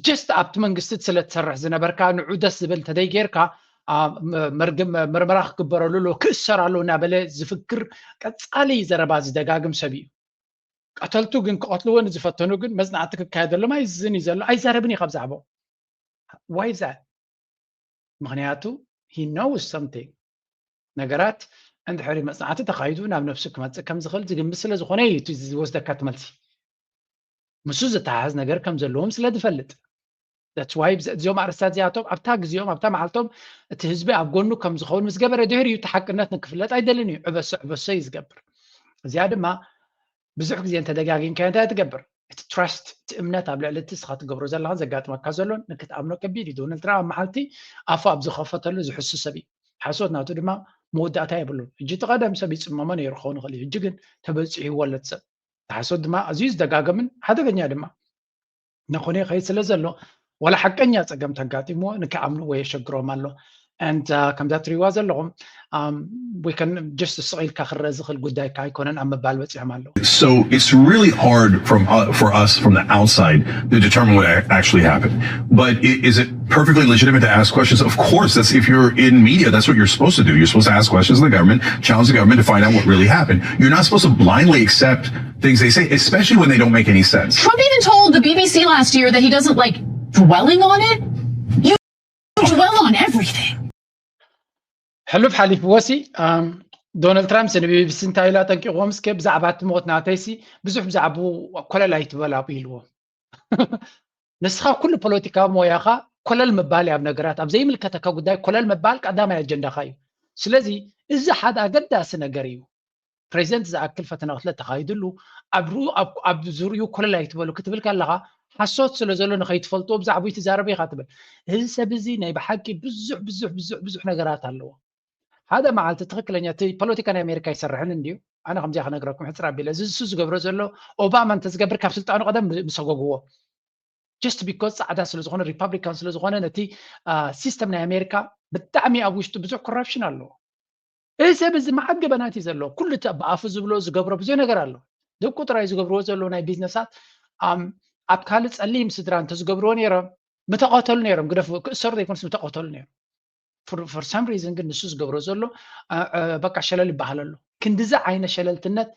just ኣብቲ መንግስቲ ስለ ትሰርሕ ዝነበርካ ንዑ ደስ ዝብል እንተደይ ጌርካ መርግም ምርመራ ክግበረሉ ኣሎ ክእሰር ኣሎ እናበለ ዝፍክር ቀፃሊ ዘረባ ዝደጋግም ሰብ እዩ። ቀተልቱ ግን ክቐትልዎ ንዝፈተኑ ግን መፅናዕቲ ክካየደሎም ኣይዝን እዩ ዘሎ ኣይዛረብን እዩ ካብ ዛዕባኡ why is that ምክንያቱ he knows something ነገራት እንድሕሪ መፅናዕቲ ተኻይዱ ናብ ነፍሱ ክመፅእ ከም ዝኽእል ዝግምት ስለ ዝኾነ እዩ እቲ ዝወስደካ ትመልሲ ምስ ዝተሓሓዝ ነገር ከም ዘለዎም ስለ ዝፈልጥ that's why እዚኦም ኣርእስታት እዚኣቶም ኣብታ ግዜኦም ኣብታ መዓልቶም እቲ ህዝቢ ኣብ ጎኑ ከም ዝኸውን ምስ ገበረ ድሕሪ እዩ እቲ ሓቅነት ንክፍለጥ ኣይደልን እዩ ዕበሶ ዕበሶ እዩ ዝገብር እዚኣ ድማ ብዙሕ ግዜ እንተደጋጊምካዮ እንታይ ትገብር እቲ ትራስት እቲ እምነት ኣብ ልዕሊ እቲ ስኻ ትገብሮ ዘለኻን ዘጋጥመካ ዘሎን ንክትኣምኖ ከቢድ እዩ ዶናልድ ትራምፕ ኣብ መዓልቲ ኣፉ ኣብ ዝኸፈተሉ ዝሕሱ ሰብ እዩ ሓሶት ናቱ ድማ መወዳእታ የብሉን ሕጂ እቲ ቀደም ሰብ ይፅመሞ ነይሩ ክኸውን ይኽእል እዩ ሕጂ ግን ተበፂሕዎ ኣሎ ሰብ ተሓሶት ድማ ኣዝዩ ዝደጋገምን ሓደገኛ ድማ ነኾነ ይኸይድ ስለ ዘሎ ዋላ ሓቀኛ ፀገም ተጋጢምዎ ንክኣምንዎ የሸግሮም ኣሎ and ከምዛ ትሪዋ ዘለኹም we can just ስቕ ኢልካ ክረአ ዝኽእል ጉዳይ ከዓ ኣይኮነን ኣብ ምባል በፂሖም ኣለዉ So it's really hard from uh, for us from the outside to determine what actually happened. But is it perfectly legitimate to ask questions? Of course, that's if you're in media, that's what you're supposed to do. You're supposed to ask questions of the government, challenge the government to find out what really happened. You're not supposed to blindly accept things they say, especially when they don't make any sense. Trump even told the B B C last year that he doesn't like dwelling on it. You dwell on everything. ሕሉፍ ሓሊፍዎ ሲ ዶናልድ ትራምፕ ንቢቢሲ እንታይ ኢሉ ኣጠንቂቕዎም እስከ ብዛዕባ እቲ ሞት ናተይ ሲ ብዙሕ ብዛዕባኡ ኮለል ኣይትበል ኣብኡ ኢልዎ ንስኻ ኩሉ ፖለቲካዊ ሞያኻ ኮለል ምባል ኣብ ነገራት ኣብ ዘይምልከተካ ጉዳይ ኮለል ምባል ቀዳማይ ኣጀንዳኻ እዩ ስለዚ እዚ ሓደ ኣገዳሲ ነገር እዩ ፕሬዚደንት ዝኣክል ፈተና ቅትለት ተኻይድሉ ኣብ ርኡ ኣብ ዝርእዩ ኮለል ኣይትበሉ ክትብል ከለኻ ሓሶት ስለ ዘሎ ንኸይትፈልጥዎ ብዛዕባኡ ትዛረብ ኢኻ ትብል እዚ ሰብ እዚ ናይ ብሓቂ ብዙሕ ብዙሕ ብዙሕ ብዙሕ ነገራት ኣለዎ ሓደ መዓልቲ ትኽክለኛ እቲ ፖለቲካ ናይ ኣሜሪካ ኣይሰርሕን እንድዩ። ኣነ ከምዚኣ ክነግረኩም ሕፅር ኣቢለ፣ እዚ እሱ ዝገብሮ ዘሎ፣ ኦባማ እንተዝገብር ካብ ስልጣኑ ቀደም ምሰጎግዎ። Just because ፃዕዳ ስለዝኾነ፣ ሪፓብሊካን ስለዝኾነ፣ ነቲ ሲስተም ናይ ኣሜሪካ ብጣዕሚ ኣብ ውሽጡ ብዙሕ ኮራፕሽን ኣለዎ። እዚ ሰብ እዚ መዓት ገበናት እዩ ዘለዎ። ኩሉ እቲ ብኣፉ ዝብሎ ዝገብሮ ብዙሕ ነገር ኣሎ። ደቁ ጥራይ ዝገብርዎ ዘለዉ ናይ ቢዝነሳት ኣብ ካልእ ጸሊም ስድራ እንተዝገብርዎ ነይሮም ምተቐተሉ ነይሮም። ግደፉ ክእሰሩ ዘይኮኑስ ምተቐተሉ ነይሮም። For some reason ግን ንሱ ዝገብሮ ዘሎ በቃ ሸለል ይበሃል ኣሎ። ክንድዚ ዓይነት ሸለልትነት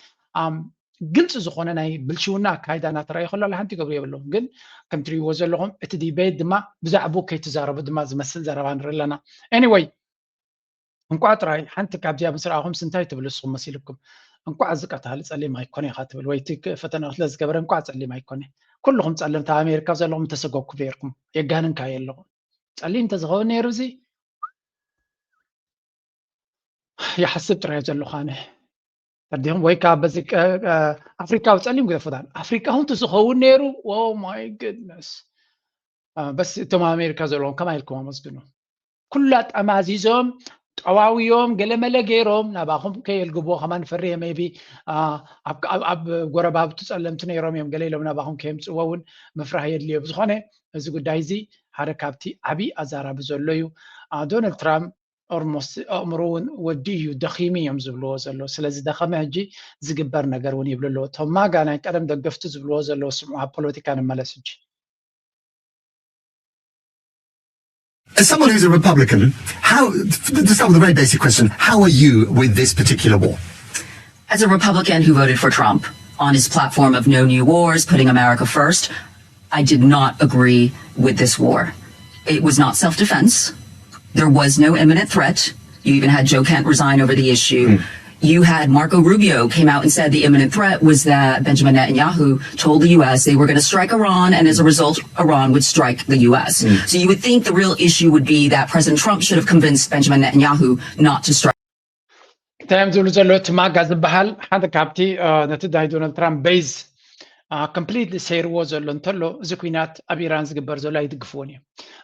ግልፂ ዝኾነ ናይ ብልሽውና ኣካይዳ እናተረኣየ ከሎ ሓንቲ ይገብሩ የብሎም። ግን ከም ትሪእዎ ዘለኹም እቲ ዲቤት ድማ ብዛዕባኡ ከይትዛረቡ ድማ ዝመስል ዘረባ ንርኢ ኣለና። Anyway እንቋዕ ጥራይ ሓንቲ ካብዚኣ ምስ ረኣኹምስ እንታይ ትብሉ ንስኹም መሲልኩም? እንቋዕ እዚ ቀታሊ ጸሊም ኣይኮነ ኢኻ ትብል፣ ወይ እቲ ፈተና ስለ ዝገበረ እንቋዕ ጸሊም ኣይኮነ። ኩልኹም ጸለምቲ ኣብ ኣሜሪካ ዘለኹም ምተሰጎግኩም ነይርኩም፣ የጋንንካዮ ኣለኹ። ጸሊም እንተዝኸውን ነይሩ እዚ ይሓስብ ጥራይ ዘለኹ ኣነ። ተርዲኹም ወይ ከዓ በዚ ኣፍሪካዊ ጸሊም ግደፉታል። ኣፍሪካዊ እንተዝኸውን ነይሩ oh my goodness በስ እቶም ኣብ ኣሜሪካ ዘለዎም ከማይ ኢልኩም ኣመስግኑ። ኩላ ጠማዚዞም ጠዋውዮም ገለመለ ገይሮም ናባኹም ከየልግብዎ ከማን ፈርየ maybe ኣብ ጎረባብቱ ጸለምቲ ነይሮም እዮም ገለ ኢሎም ናባኹም ከየምፅዎ እውን ምፍራህ የድልዮ። ብዝኾነ እዚ ጉዳይ እዚ ሓደ ካብቲ ዓብዪ ኣዛራቢ ዘሎ እዩ። ዶናልድ ትራምፕ almost ኣእምሮ እውን ወዲ እዩ ደኺሙ እዮም ዝብልዎ ዘለዉ። ስለዚ ደኸመ ሕጂ ዝግበር ነገር እውን ይብሉ ኣለዉ። እቶም ማጋ ናይ ቀደም ደገፍቱ ዝብልዎ ዘለዉ ስምዑ ኣብ ፖለቲካ ንመለስ ሕጂ። As someone who's a Republican, how, to start with a very basic question, how are you with this particular war? As a Republican who voted for Trump on his platform of no new wars, putting America first, I did not agree with this war. It was not self defense. There was no imminent threat. You even had Joe Kent resign over the issue. You had Marco Rubio came out and said the imminent threat was that Benjamin Netanyahu told the U S they were going to strike Iran, and as a result, Iran would strike the U S. So you would think the real issue would be that President Trump should have convinced Benjamin Netanyahu not to strike. እንታይ እዮም ዝብሉ ዘለዉ? እቲ ማጋ ዝበሃል ሓደ ካብቲ ነቲ ናይ ዶናልድ ትራምፕ ቤዝ ኮምፕሊትሊ ሰይርዎ ዘሎ እንተሎ እዚ ኩናት ኣብ ኢራን ዝግበር ዘሎ ኣይድግፍዎን እዮም።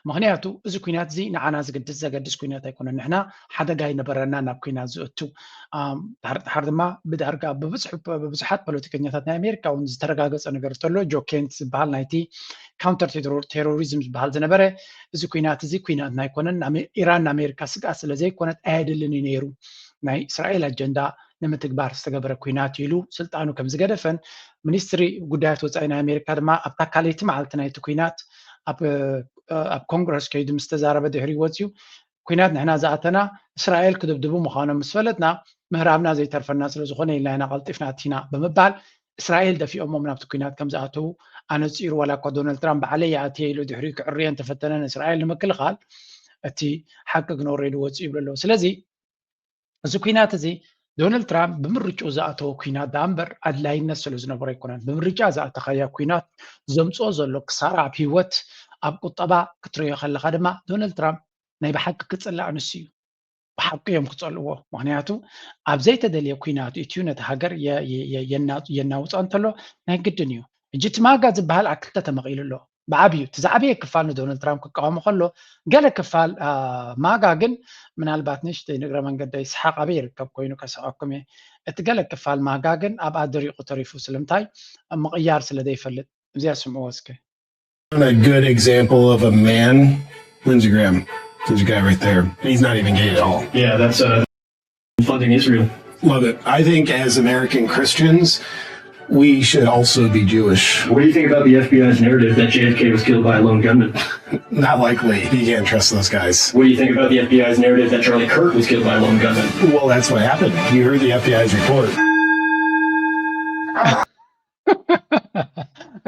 ምክንያቱ እዚ ኩናት እዚ ንዓና ዝግድስ ዘገድስ ኩናት ኣይኮነን። ንሕና ሓደጋ ኣይነበረና ናብ ኩናት ዝእቱ። ድሓር ድሓር ድማ ብዳርጋ ብብዙሓት ፖለቲከኛታት ናይ ኣሜሪካ እውን ዝተረጋገፀ ነገር እንተሎ ጆ ኬንት ዝበሃል ናይቲ ካውንተር ቴሮሪዝም ዝበሃል ዝነበረ እዚ ኩናት እዚ ኩናትና ኣይኮነን፣ ኢራን ንኣሜሪካ ስግኣት ስለዘይኮነት ኣየድልን እዩ ነይሩ። ናይ እስራኤል ኣጀንዳ ንምትግባር ዝተገበረ ኩናት ኢሉ ስልጣኑ ከም ዝገደፈን ሚኒስትሪ ጉዳያት ወፃኢ ናይ ኣሜሪካ ድማ ኣብታ ካልኣይቲ መዓልቲ ናይቲ ኩናት ኣብ ኮንግረስ ከይዱ ምስ ተዛረበ ድሕሪ ወፂኡ ኩናት ንሕና ዝኣተና እስራኤል ክድብድቡ ምዃኖም ምስ ፈለጥና ምህራብና ዘይተርፈና ስለዝኾነ ኢልና ኢና ቀልጢፍና ኣቲና ብምባል እስራኤል ደፊኦሞም ናብቲ ኩናት ከም ዝኣተዉ ኣነፂሩ ዋላ እኳ ዶናልድ ትራምፕ ባዕለይ ይኣትየ ኢሉ ድሕሪኡ ክዕርዮ እንተፈተነ ንእስራኤል ንምክልኻል እቲ ሓቂ ግን ኦሬዲ ወፂኡ ይብሉ ኣለዉ። ስለዚ እዚ ኩናት እዚ ዶናልድ ትራምፕ ብምርጭኡ ዝኣተወ ኩናት ደኣ እምበር ኣድላይነት ስለ ዝነበሮ ኣይኮነን። ብምርጫ ዝኣተኻያ ኩናት ዘምፅኦ ዘሎ ክሳራ ኣብ ህይወት ኣብ ቁጠባ ክትሪኦ ከለኻ ድማ ዶናልድ ትራምፕ ናይ ብሓቂ ክፅላእ ንሱ እዩ። ብሓቂ እዮም ክፀልእዎ። ምክንያቱ ኣብ ዘይተደልየ ኩናት ኢትዩ ነቲ ሃገር የናውፃ እንተሎ ናይ ግድን እዩ። ሕጂ እቲ ማጋ ዝበሃል ኣብ ክልተ ተመቒሉ ኣሎ። ብዓብዩ እቲ ዝዓበየ ክፋል ንዶናልድ ትራምፕ ክቃወሞ ከሎ ገለ ክፋል ማጋ ግን ምናልባት ንእሽተይ ንእግረ መንገደይ ሰሓቕ ኣበይ ይርከብ ኮይኑ ከስሕቐኩም እየ። እቲ ገለ ክፋል ማጋ ግን ኣብኣ ደሪቑ ተሪፉ ስለምንታይ ምቕያር ስለ ዘይፈልጥ። እዚኣ ስምዕዎ እስከ። A good example of a man, Lindsey Graham. There's a guy right there. He's not even gay at all. Yeah, that's uh, funding Israel. Love it. I think as American Christians, we should also be Jewish. What do you think about the F B I's narrative that J F K was killed by a lone gunman? Not likely. You can't trust those guys. What do you think about the F B I's narrative that Charlie Kirk was killed by a lone gunman? Well, that's what happened. You heard the F B I's report.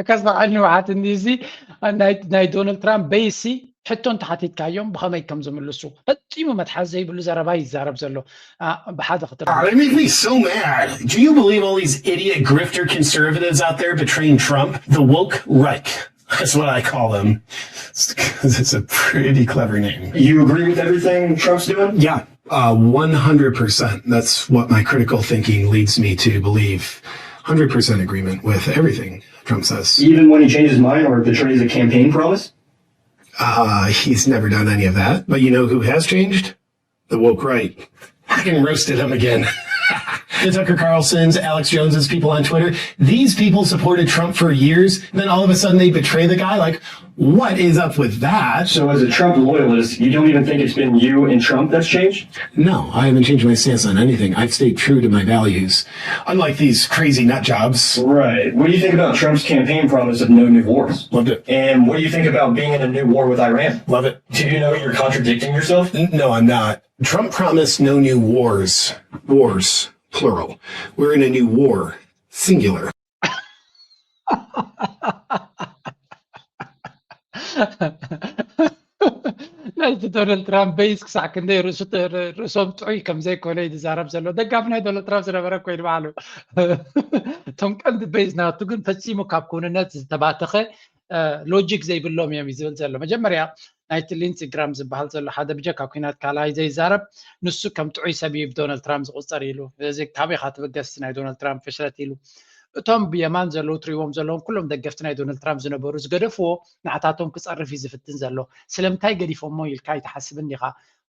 ከስበዓል ንውሓት እንዲዚ ናይ ዶናልድ ትራምፕ በይሲ ሕቶ እንተሓቲትካዮም ብኸመይ ከም ዝምልሱ ፈፂሙ መትሓዚ ዘይብሉ ዘረባ ይዛረብ ዘሎ። ብሓደ ክትር It makes me so mad. Do you believe all these idiot grifter conservatives out there betraying Trump? The woke Reich. That's what I call them. It's a pretty clever name. You agree with everything Trump's doing? Yeah, uh, one hundred percent. That's what my critical thinking leads me to believe. one hundred percent agreement with everything Trump says. Even when he changes his mind or betrays a campaign promise? Uh, he's never done any of that. But you know who has changed? The woke right. Fucking roasted him again. The Tucker Carlsons, Alex Joneses, people on Twitter, these people supported Trump for years. Then all of a sudden they betray the guy. Like, what is up with that? So, as a Trump loyalist, you don't even think it's been you and Trump that's changed? No, I haven't changed my stance on anything. I've stayed true to my values, unlike these crazy nut jobs. Right. What do you think about Trump's campaign promise of no new wars? Loved it. And what do you think about being in a new war with Iran? Love it. Do you know you're contradicting yourself? No, I'm not. Trump promised no new wars. Wars, plural. We're in a new war, singular. ናይቲ ዶናልድ ትራምፕ ቤዝ ክሳዕ ክንደይ ርእሶም ጥዑይ ከም ዘይኮነ እዩ ዝዛረብ ዘሎ። ደጋፊ ናይ ዶናልድ ትራምፕ ዝነበረ ኮይኑ ባዕሉ እቶም ቀንዲ ቤዝ ናቱ ግን ፈጺሙ ካብ ክውንነት ዝተባተኸ ሎጂክ ዘይብሎም እዮም እዩ ዝብል ዘሎ። መጀመርያ ናይቲ ሊንሲ ግራም ዝበሃል ዘሎ ሓደ ብጀካ ኩናት ካልኣይ ዘይዛረብ ንሱ ከም ጥዑይ ሰብ እዩ ብዶናልድ ትራምፕ ዝቁፀር ኢሉ። እዚ ካበይ ኢኻ ትብገስ ናይ ዶናልድ ትራምፕ ፍሽለት ኢሉ። እቶም ብየማን ዘለዉ ትሪእዎም ዘለዎም ኩሎም ደገፍቲ ናይ ዶናልድ ትራምፕ ዝነበሩ ዝገደፍዎ ንዓታቶም ክፀርፍ እዩ ዝፍትን ዘሎ። ስለምንታይ ገዲፎሞ ኢልካ ኣይትሓስብን ዲኻ?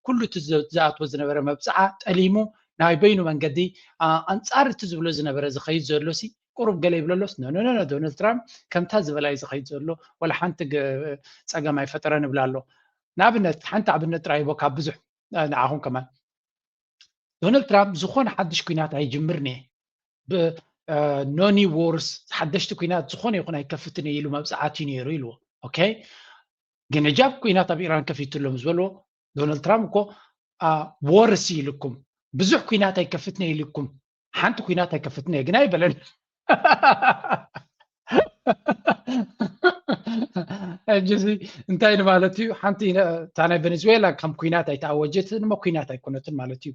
ኩሉ እቲ ዝኣትዎ ዝነበረ መብፅዓ ጠሊሙ ናይ በይኑ መንገዲ ኣንፃር እቲ ዝብሎ ዝነበረ ዝኸይድ ዘሎ ሲ ቁሩብ ገለ ይብለሎስ ኖኖኖ ዶናልድ ትራምፕ ከምታ ዝበላ እዩ ዝኸይድ ዘሎ። ወላ ሓንቲ ፀገም ኣይፈጠረን ይብላ ኣሎ። ንኣብነት ሓንቲ ኣብነት ጥራይ ይቦ ካብ ብዙሕ ንዓኹም ከማን ዶናልድ ትራምፕ ዝኾነ ሓድሽ ኩናት ኣይጅምርን እየ ኖኒ ዎርስ ሓደሽቲ ኩናት ዝኾነ ይኹን ኣይከፍትን እየ ኢሉ መብፅዓት እዩ ነይሩ ኢልዎ። ኦኬ ግን እጃብ ኩናት ኣብ ኢራን ከፊቱ ኣሎ ምስ በልዎ ዶናልድ ትራምፕ እኮ ወርስ ኢልኩም ብዙሕ ኩናት ኣይከፍትን እየ ኢልኩም ሓንቲ ኩናት ኣይከፍትን እየ ግን ኣይበለን። ሕጂ እንታይ ንማለት እዩ? ሓንቲ እታ ናይ ቬኔዙዌላ ከም ኩናት ኣይተኣወጀትን እሞ ኩናት ኣይኮነትን ማለት እዩ።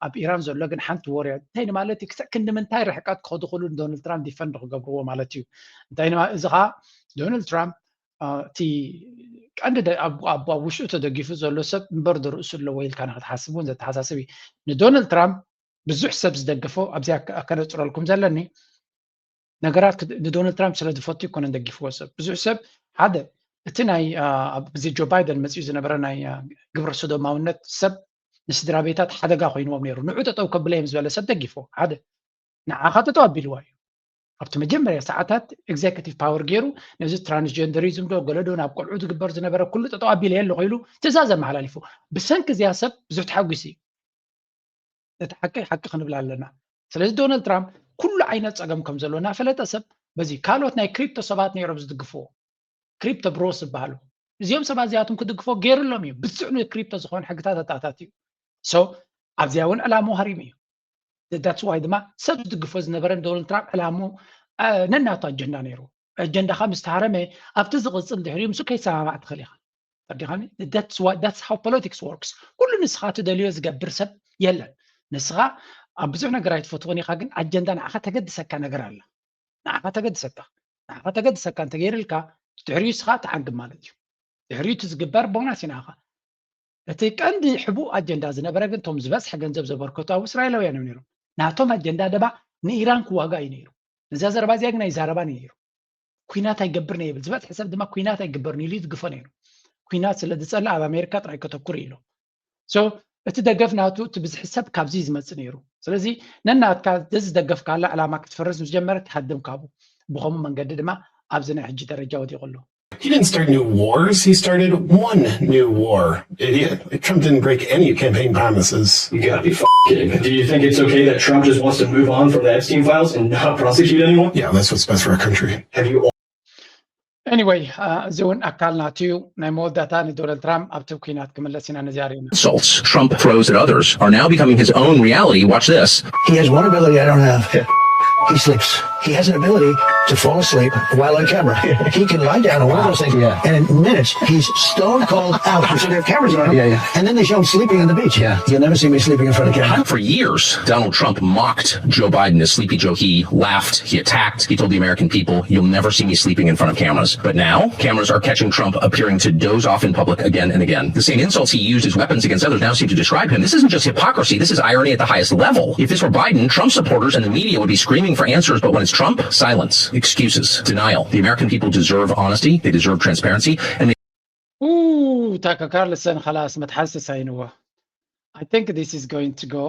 ኣብ ኢራን ዘሎ ግን ሓንቲ ወር እንታይ ንማለት እዩ? ክሳዕ ክንዲ ምንታይ ርሕቀት ክኸዱ ክእሉ ንዶናልድ ትራምፕ ዲፈንድ ክገብርዎ ማለት እዩ። እንታይ እዚ ከዓ ዶናልድ ትራምፕ እቲ ቀንዲ ኣብ ውሽጡ ተደጊፉ ዘሎ ሰብ እምበር ርእሱ ኣለዎ ኢልካ ንክትሓስብ እውን ዘተሓሳስብ እዩ። ንዶናልድ ትራምፕ ብዙሕ ሰብ ዝደገፎ ኣብዚኣ ከነፅረልኩም ዘለኒ ነገራት ንዶናልድ ትራምፕ ስለ ዝፈቱ ይኮነን ደግፍዎ ሰብ ብዙሕ ሰብ ሓደ እቲ ናይ ኣብዚ ጆ ባይደን መፅኡ ዝነበረ ናይ ግብረ ሰዶማውነት ሰብ ንስድራ ቤታት ሓደጋ ኮይንዎም ነይሩ ንዑ ጠጠው ከብለ እዮም ዝበለ ሰብ ደጊፎ ሓደ ንዓኻ ጠጠው ኣቢልዋ እዩ ኣብቲ መጀመርያ ሰዓታት ኤግዜክቲቭ ፓወር ገይሩ ነዚ ትራንስጀንደሪዝም ዶ ገለዶ ናብ ቆልዑ ዝግበር ዝነበረ ኩሉ ጠጠው ኣቢለ ኣለኹ ኢሉ ትእዛዝ ኣመሓላሊፉ ብሰንኪ እዚኣ ሰብ ብዙሕ ተሓጒሱ እዩ እቲ ሓቂ ሓቂ ክንብል ኣለና። ስለዚ ዶናልድ ትራምፕ ኩሉ ዓይነት ፀገም ከም ዘሎ እናፈለጠ ሰብ በዚ ካልኦት ናይ ክሪፕቶ ሰባት ነይሮም ዝድግፍዎ ክሪፕቶ ብሮስ ዝበሃሉ እዚኦም ሰባት እዚኣቶም ክድግፎ ገይሩሎም እዩ ብፅዕኑ ክሪፕቶ ዝኾነ ሕግታት ኣታታት እዩ so ኣብዚኣ እውን ዕላሙ ሃሪሙ እዩ that's why ድማ ሰብ ዝድግፎ ዝነበረ ዶናልድ ትራምፕ ዕላሙ ነናቱ ኣጀንዳ ነይሩ ኣጀንዳኻ ምስ ተሃረመ ኣብቲ ዝቕፅል ድሕሪኡ ምስ ከይሰማማዕ ትኽእል ኢኻ ተረዲኻኒ that's how politics works ኩሉ ንስኻ ትደልዮ ዝገብር ሰብ የለን ንስኻ ኣብ ብዙሕ ነገር ኣይትፈትዎን ኢኻ ግን ኣጀንዳ ንዓኻ ተገድሰካ ነገር ኣላ ንዓኻ ተገድሰካ ንዓኻ ተገድሰካ እንተገይርልካ ድሕሪኡ ንስኻ ትዓግብ ማለት እዩ ድሕሪኡ እቲ ዝግበር ቦናስ እዩ ንዓኻ እቲ ቀንዲ ሕቡእ ኣጀንዳ ዝነበረ ግን እቶም ዝበዝሐ ገንዘብ ዘበርከቱ ኣብ እስራኤላውያን እዮም ነይሮም ናቶም ኣጀንዳ ደማ ንኢራን ክዋጋ እዩ ነይሩ ነዚ ኣዘርባዚያ ግን ኣይዛረባን እዩ ነይሩ ኩናት ኣይገብርን እየ ይብል ዝበዝሐ ሰብ ድማ ኩናት ኣይግበርን ኢሉ ይድግፎ ነይሩ ኩናት ስለ ዝፀልእ ኣብ ኣሜሪካ ጥራይ ከተኩር ኢሉ so እቲ ደገፍ ናቱ እቲ ብዝሒ ሰብ ካብዚ ዝመፅእ ነይሩ ስለዚ ነናትካ ደዚ ደገፍካላ ዕላማ ክትፈርስ ምስ ጀመረ ትሃድም ካብኡ ብኸምኡ መንገዲ ድማ ኣብዚ ናይ ሕጂ ደረጃ ወዲቑ ኣሎ He didn't start new wars. He started one new war. Idiot. Trump didn't break any campaign promises. You gotta be f- kidding. Do you think it's okay that Trump just wants to move on from the Epstein files and not prosecute anyone? Yeah, that's what's best for our country. Have you anyway እዚ እውን ኣካል ናትዩ ናይ መወዳእታ ንዶናልድ ትራምፕ ኣብቲ ኩናት ክምለስ ኢና ነዚኣ ርኢና insults Trump throws at others are now becoming his own reality. Watch this. He has one ability I don't have. He sleeps. He has an ability to fall asleep while on camera. He can lie down on one of those things, Yeah. and in minutes he's stone cold out. So they have cameras on him, Yeah, yeah. and then they show him sleeping on the beach. Yeah. You'll never see me sleeping in front of a camera. For years, Donald Trump mocked Joe Biden as Sleepy Joe. He laughed, he attacked, he told the American people, "You'll never see me sleeping in front of cameras." But now, cameras are catching Trump appearing to doze off in public again and again. The same insults he used as weapons against others now seem to describe him. This isn't just hypocrisy, this is irony at the highest level. If this were Biden, Trump supporters and the media would be screaming for answers, but when it's Trump, silence, excuses, denial. The American people deserve honesty, they deserve transparency, and they ታካ ካርልሰን ኸላስ መትሓዚ ተሳይንዎ I think this is going to go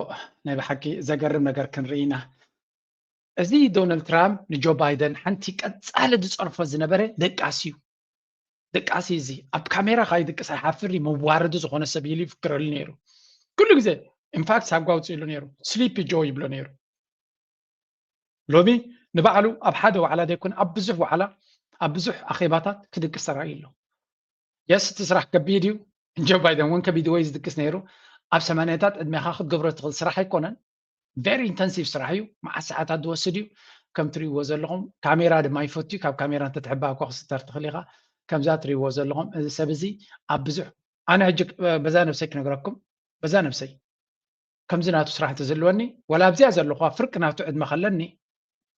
ናይ ብሓቂ ዘገርም ነገር ክንርኢ ኢና። እዚ ዶናልድ ትራምፕ ንጆ ባይደን ሓንቲ ቀጻሊ ዝጸርፎ ዝነበረ ደቃሲ እዩ። ደቃሲ እዚ ኣብ ካሜራ ካይድቅስ ኣይሓፍር እዩ፣ መዋረዲ ዝኾነ ሰብ ኢሉ ይፍክረሉ ነይሩ። ኩሉ ግዜ ኢንፋክት ሳጓ ኣውፅእሉ ነይሩ። ስሊፒ ጆ ይብሎ ነይሩ። ሎሚ ንባዕሉ ኣብ ሓደ ዋዕላ ዘይኮነ ኣብ ብዙሕ ዋዕላ ኣብ ብዙሕ ኣኼባታት ክድቅስ ተራእዩ ኣሎ። የስ እቲ ስራሕ ከቢድ እዩ። ጆ ባይደን እውን ከቢድ ወይ ዝድቅስ ነይሩ። ኣብ ሰማንያታት ዕድሜኻ ክትገብሮ ትኽእል ስራሕ ኣይኮነን። ቨሪ ኢንተንሲቭ ስራሕ እዩ። መዓት ሰዓታት ዝወስድ እዩ። ከም ትርእይዎ ዘለኹም ካሜራ ድማ ይፈቱ እዩ። ካብ ካሜራ እንተትሕባ እኳ ክስተር ትኽእል ኢኻ። ከምዛ ትርእይዎ ዘለኹም እዚ ሰብ እዚ ኣብ ብዙሕ ኣነ ሕጂ በዛ ነብሰይ ክነግረኩም በዛ ነብሰይ ከምዚ ናቱ ስራሕ እንተዝህልወኒ ዋላ ኣብዚኣ ዘለኹዋ ፍርቂ ናቱ ዕድመ ከለኒ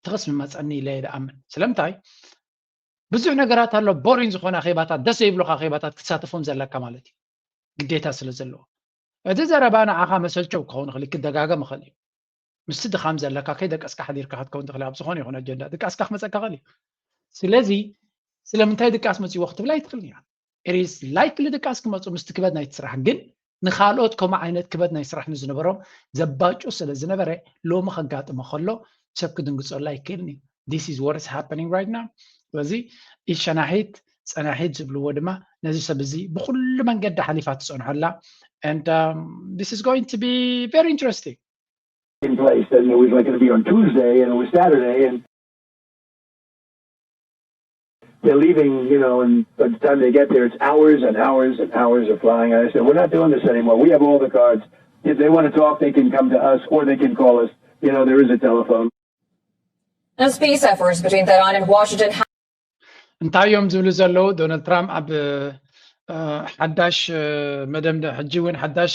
ትኽስ ምመፀኒ ኢለ እየ ዝኣምን። ስለምንታይ ብዙሕ ነገራት ኣሎ። ቦሪን ዝኾነ ኣኼባታት ደስ ዘይብሉካ ኣኼባታት ክትሳተፎም ዘለካ ማለት እዩ ግዴታ ስለ ዘለዎ። እቲ ዘረባ ንዓኻ መሰልቸው ክኸውን ይኽእል እዩ፣ ክደጋገም ይኽእል እዩ። ምስቲ ድኻም ዘለካ ከይደቀስካ ሓዲርካ ክትከውን ትኽእል ኣብ ዝኾነ ይኹን ኣጀንዳ ድቃስካ ክመፀካ ይኽእል እዩ። ስለዚ ስለምንታይ ድቃስ መፅዎ ክትብላ ኣይትኽእልን ኢኻ። ኢት ኢዝ ላይክሊ ድቃስ ክመፁ ምስቲ ክበድ ናይቲ ስራሕ ግን ንኻልኦት ከምኡ ዓይነት ክበድ ናይ ስራሕ ንዝነበሮም ዘባጩ ስለ ዝነበረ ሎሚ ከጋጥሞ ከሎ ሰብ ክድንግፀሉ ኣይክእልን እዩ። This is what is happening right now። ስለዚ ኢድ ሸናሒት ፀናሒት ዝብልዎ ድማ ነዚ ሰብ እዚ ብኩሉ መንገዲ ሓሊፋ ትፀንሖ ኣላ። And um, this is going to be very interesting. in place, and it was like going to be on Tuesday, and it was Saturday, and they're leaving, you know, and by the time they get there, it's hours and hours and hours of flying. And I said, we're not doing this anymore. We have all the cards. If they want to talk, they can come to us, or they can call us. You know, there is a telephone. As peace efforts between Tehran and Washington እንታይ እዮም ዝብሉ ዘለዉ? ዶናልድ ትራምፕ ኣብ ሓዳሽ መደምደ ሕጂ እውን ሓዳሽ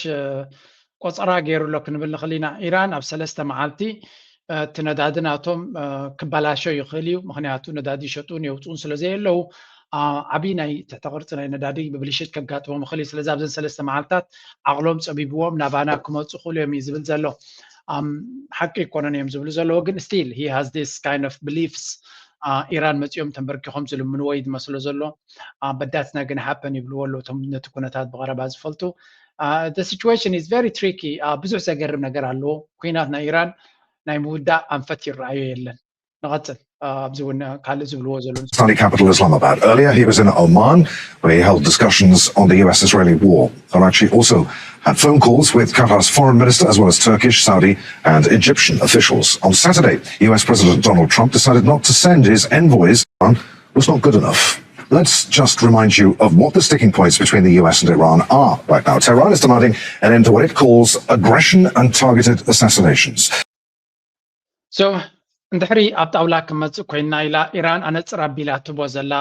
ቆፀራ ገይሩ ኣሎ ክንብል ንኽእል ኢና። ኢራን ኣብ ሰለስተ መዓልቲ እቲ ነዳዲ ናቶም ክበላሾ ይኽእል እዩ። ምክንያቱ ነዳዲ ይሸጡን የውፅኡን ስለ ዘየለዉ ዓብዪ ናይ ትሕተ ቅርፂ ናይ ነዳዲ ብብልሽት ከጋጥሞም ይኽእል እዩ። ስለዚ ኣብዘን ሰለስተ መዓልታት ዓቕሎም ፀቢብዎም ናባና ክመፁ ይኽእሉ እዮም እዩ ዝብል ዘሎ። ሓቂ ኣይኮነን እዮም ዝብሉ ዘለዉ ግን still he has this kind of beliefs ኢራን መፂኦም ተንበርኪኾም ዝልምንዎ እዩ ዝመስሎ ዘሎ። But that's not going to happen ይብልዎ ኣለዉ እቶም ነቲ ኩነታት ብቐረባ ዝፈልጡ። The situation is very tricky። ብዙሕ ዘገርም ነገር ኣለዎ። ኩናት ናይ ኢራን ናይ ምውዳእ ኣንፈት ይረኣዮ የለን። ንቐፅል። ኣብዚ እውን ካልእ ዝብልዎ ዘለዉ Saudi capital Islamabad. Earlier, he was in Oman, where he held discussions on the U S Israeli war. Araghchi also had phone calls with Qatar's foreign minister, as well as Turkish, Saudi, and Egyptian officials. On Saturday, U S President Donald Trump decided not to send his envoys. Was not good enough. Let's just remind you of what the sticking points between the U S and Iran are right now. Tehran is demanding an end to what it calls aggression and targeted assassinations. So እንድሕሪ ኣብ ጣውላ ክመፅእ ኮይና ኢላ ኢራን ኣነፅር ኣቢላ ትቦ ዘላ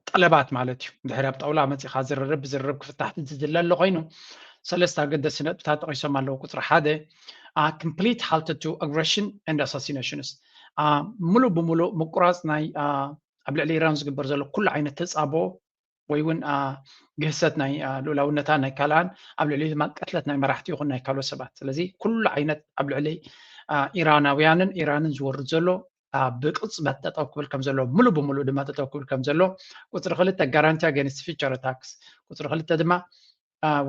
ጠለባት ማለት እዩ። እንድሕሪ ኣብ ጣውላ መፂኻ ዝርርብ ብዝርርብ ክፍታሕ ዝድለ ኣሎ ኮይኑ ሰለስተ ኣገደሲ ነጥብታት ጠቂሶም ኣለዉ። ቁፅሪ ሓደ complete halt to aggression and assassinations፣ ሙሉእ ብሙሉእ ምቁራፅ ናይ ኣብ ልዕሊ ኢራን ዝግበር ዘሎ ኩሉ ዓይነት ተፃቦ ወይ እውን ግህሰት ናይ ልኡላውነታ ናይ ካልኣን ኣብ ልዕሊ ድማ ቅትለት ናይ መራሕቲ ይኹን ናይ ካልኦት ሰባት። ስለዚ ኩሉ ዓይነት ኣብ ልዕሊ ኢራናውያንን ኢራንን ዝወርድ ዘሎ ብቅፅበት ጠጠው ክብል ከም ዘሎ ሙሉ ብሙሉ ድማ ጠጠው ክብል ከም ዘሎ። ቁፅሪ ክልተ guarantee against future attacks። ቁፅሪ ክልተ ድማ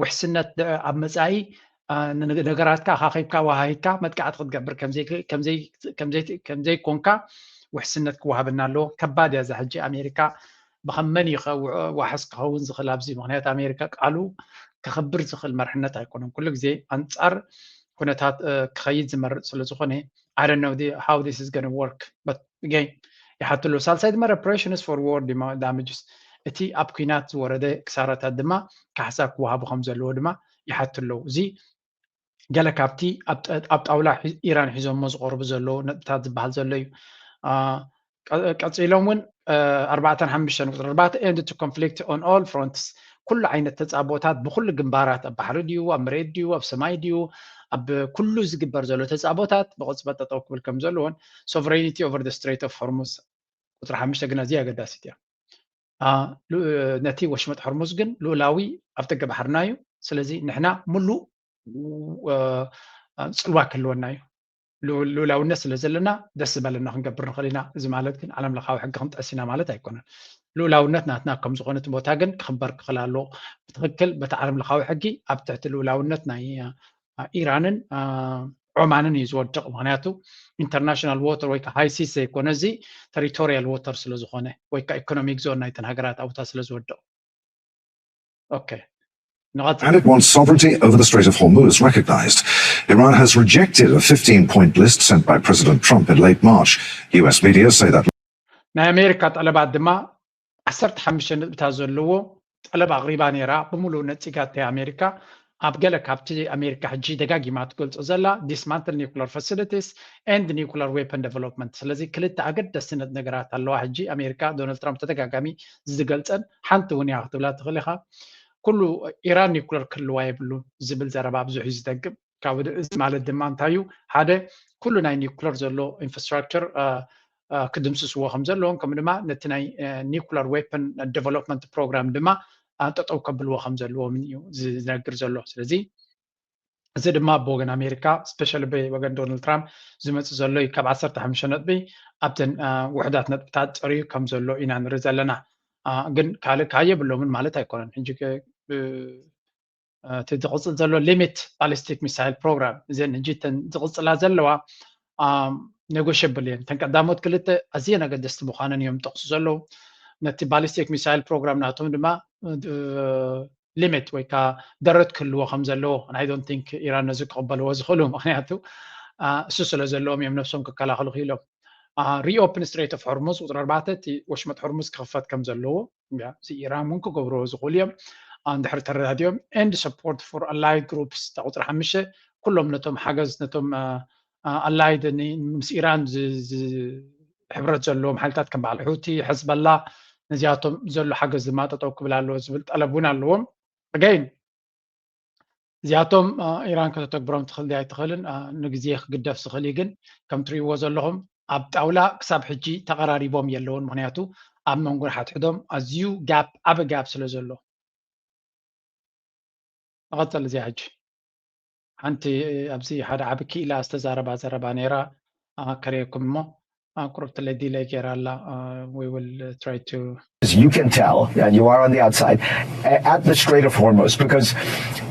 ውሕስነት ኣብ መፃኢ ነገራትካ ኣኻኺብካ ወሃሂድካ መጥቃዕቲ ክትገብር ከምዘይኮንካ ውሕስነት ክወሃበና ኣለዎ። ከባድ እያ እዛ ሕጂ ኣሜሪካ ብኸመን እዩ ዋሕስ ክኸውን ዝኽእል ኣብዚ ምክንያት ኣሜሪካ ቃሉ ከኽብር ዝኽእል መርሕነት ኣይኮነን። ኩሉ ግዜ ኣንፃር ኩነታት ክኸይድ ዝመርፅ ስለ ዝኾነ I don't know how this is going to work but again ይሓትሉ። ሳልሳይ ድማ reparations for war damages እቲ ኣብ ኩናት ዝወረደ ክሳራታት ድማ ካሕሳ ክወሃቡ ከም ዘለዎ ድማ ይሓትሉ። እዚ ገለ ካብቲ ኣብ ጣውላ ኢራን ሒዞሞ ዝቐርቡ ዘለዉ ነጥብታት ዝበሃል ዘሎ እዩ። ቀፂሎም እውን ኣርባዕተን ሓሙሽተን ቁፅሪ ኣርባዕተ end to conflict on all fronts ኩሉ ዓይነት ተፃቦታት ብኩሉ ግንባራት ኣብ ባሕሪ ድዩ ኣብ መሬት ድዩ ኣብ ሰማይ ድዩ ኣብ ኩሉ ዝግበር ዘሎ ተፃቦታት ብቕፅበት ጠጠው ክብል ከም ዘለዎን sovereignty over the Strait of Hormuz ቁፅሪ ሓሙሽተ ግና እዚ ኣገዳሲት እያ። ነቲ ወሽመጥ ሆርሙዝ ግን ልኡላዊ ኣብ ደገ ባሕርና እዩ። ስለዚ ንሕና ሙሉእ ፅልዋ ክህልወና እዩ። ልኡላውነት ስለ ዘለና ደስ ዝበለና ክንገብር ንኽእል ኢና። እዚ ማለት ግን ዓለም ለኻዊ ሕጊ ክንጥዕስ ኢና ማለት ኣይኮነን። ልኡላውነት ናትና ከም ዝኾነ እቲ ቦታ ግን ክኽበር ክኽእል ኣለዎ። ብትኽክል በቲ ዓለም ለኻዊ ሕጊ ኣብ ትሕቲ ልኡላውነት ናይ ኢራንን ኦማንን እዩ ዝወድቕ። ምክንያቱ ኢንተርናሽናል ዎተር ወይ ሃይ ሲስ ዘይኮነ፣ እዚ ተሪቶሪያል ዎተር ስለዝኾነ ወይ ከዓ ኢኮኖሚክ ዞን ናይተን ሃገራት ኣብታ ስለዝወድቕ። ኦኬ፣ ንቐጽል። And it wants sovereignty over the Strait of Hormuz recognized. Iran has rejected a fifteen point list sent by President Trump in late March. U S media say that ናይ ኣሜሪካ ጠለባት ድማ ዓሰርተ ሓሙሽተ ነጥብታት ዘለዎ ጠለብ ኣቕሪባ ነይራ። ብምሉእ ነፂጋታ ኣሜሪካ ኣብ ገለ ካብቲ ኣሜሪካ ሕጂ ደጋጊማ ትገልፆ ዘላ dismantle nuclear facilities and nuclear weapon development። ስለዚ ክልተ ኣገደስቲ ነገራት ኣለዋ። ሕጂ ኣሜሪካ ዶናልድ ትራምፕ ተደጋጋሚ ዝገልፀን ሓንቲ እውን እያ ክትብላ ትኽእል ኢኻ። ኩሉ ኢራን ኒኩለር ክህልዋ የብሉን ዝብል ዘረባ ብዙሕ እዩ ዝደግም። ካብ እዚ ማለት ድማ እንታይ እዩ? ሓደ ኩሉ ናይ ኒኩለር ዘሎ ኢንፍራስትራክቸር ክድምስስዎ ከም ዘለዎም፣ ከም ድማ ነቲ ናይ ኒኩለር ዌፐን ዴቨሎፕመንት ፕሮግራም ድማ ጠጠው ከብልዎ ከም ዘለዎም እዩ ዝነግር ዘሎ። ስለዚ እዚ ድማ ብወገን ኣሜሪካ ስፔሻሊ ብወገን ዶናልድ ትራምፕ ዝመፅእ ዘሎ እዩ። ካብ ዓሰርተ ሓሙሽተ ነጥቢ ኣብተን ውሕዳት ነጥብታት ፀርዩ ከም ዘሎ ኢና ንርኢ ዘለና። ግን ካልእ ካየ የብሎምን ማለት ኣይኮነን። ሕጂ እቲ ዝቕፅል ዘሎ ሊሚት ባሊስቲክ ሚሳይል ፕሮግራም እዘን ሕጂ እተን ዝቕፅላ ዘለዋ ኔጎሽብል እየን። እተን ቀዳሞት ክልተ ኣዝየን ኣገደስቲ ምዃነን እዮም ጠቕሱ ዘለዉ። ነቲ ባሊስቲክ ሚሳይል ፕሮግራም ናቶም ድማ ሊሚት ወይ ከዓ ደረት ክህልዎ ከም ዘለዎ፣ I don't think ኢራን ነዚ ክቕበልዎ ዝኽእሉ፣ ምክንያቱ እሱ ስለ ዘለዎም እዮም ነብሶም ክከላኸሉ ክኢሎም። ሪኦፕን ስትሬት ኦፍ ሆርሙዝ ቁፅሪ ኣርባዕተ እቲ ወሽመጥ ሆርሙዝ ክኽፈት ከም ዘለዎ፣ እዚ ኢራን እውን ክገብርዎ ዝኽእሉ እዮም እንድሕር ተረዳዲኦም። And support for allied groups እታ ቁፅሪ ሓሙሽተ ኩሎም ነቶም ሓገዝ ነቶም ኣላይድ ምስ ኢራን ሕብረት ዘለዎም ሓይልታት ከም በዓል ሑቲ፣ ሕዝበላ ነዚኣቶም ዘሎ ሓገዝ ድማ ጠጠው ክብል ኣለዎ ዝብል ጠለብ እውን ኣለዎም። ኣገይን እዚኣቶም ኢራን ከተተግብሮም ትኽእል ድያ ኣይትኽእልን ንግዜ ክግደፍ ዝኽእል እዩ። ግን ከም ትሪእዎ ዘለኹም ኣብ ጣውላ ክሳብ ሕጂ ተቐራሪቦም የለውን። ምክንያቱ ኣብ መንጎ ሓድሕዶም ኣዝዩ ጋፕ ዓቢ ጋፕ ስለ ዘሎ። መቐጸል እዚኣ ሕጂ ሓንቲ ኣብዚ ሓደ ዓቢ ክኢላ ዝተዛረባ ዘረባ ነይራ ከርእየኩም እሞ ቁርብቲ ለዲለ ገይራ ኣላ። We will try to You can tell, and you are on the outside, at the Strait of Hormuz, because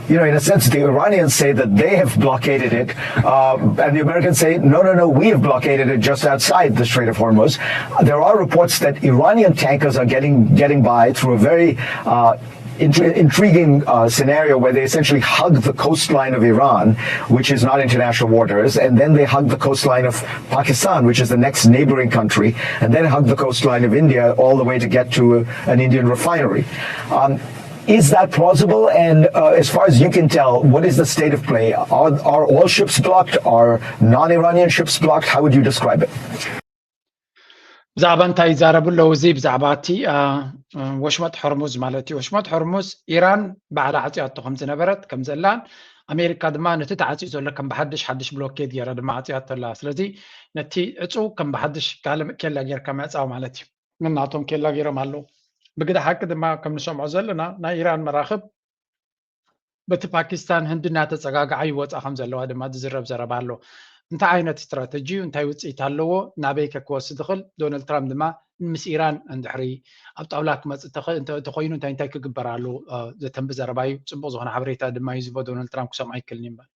you know, in a sense, the Iranians say that they have blockaded it, uh, and the Americans say, no, no, no, we have blockaded it just outside the Strait of Hormuz. There are reports that Iranian tankers are getting getting by through a very uh, intriguing uh, scenario where they essentially hug the coastline of Iran, which is not international waters, and then they hug the coastline of Pakistan, which is the next neighboring country, and then hug the coastline of India all the way to get to an Indian refinery. Um, is that plausible? And uh, as far as you can tell, what is the state of play? Are, are all ships blocked? Are non Iranian ships blocked? How would you describe it? ብዛዕባ እንታይ ይዛረቡ ኣለዉ? እዚ ብዛዕባ እቲ ወሽመጥ ሆርሙዝ ማለት እዩ። ወሽመጥ ሆርሙዝ ኢራን ባዕላ ዓፅያቶ ከም ዝነበረት ከም ዘላን ኣሜሪካ ድማ ነቲ ተዓፅዩ ዘሎ ከም ብሓድሽ ሓድሽ ብሎኬድ ገይራ ድማ ዓፅያቶ ኣላ። ስለዚ ነቲ ዕፁ ከም ብሓድሽ ካልእ ኬላ ጌርካ ምዕፃው ማለት እዩ። ንናቶም ኬላ ገይሮም ኣለዉ። ብግዳ ሓቂ ድማ ከም ንሰምዖ ዘለና ናይ ኢራን መራኽብ በቲ ፓኪስታን ህንዲ እናተፀጋግዓ ይወፃ ከም ዘለዋ ድማ ዝዝረብ ዘረባ ኣሎ። እንታይ ዓይነት ስትራተጂ እዩ? እንታይ ውፅኢት ኣለዎ? ናበይ ከ ክወስድ ይኽእል? ዶናልድ ትራምፕ ድማ ምስ ኢራን እንድሕሪ ኣብ ጣውላ ክመፅእ ተኾይኑ እንታይ እንታይ ክግበር ኣለዎ? ዘተንቢ ዘረባ እዩ። ፅቡቕ ዝኾነ ሓበሬታ ድማ እዩ ዝቦ ዶናልድ ትራምፕ ክሰምዖ ይክልኒ እምበር።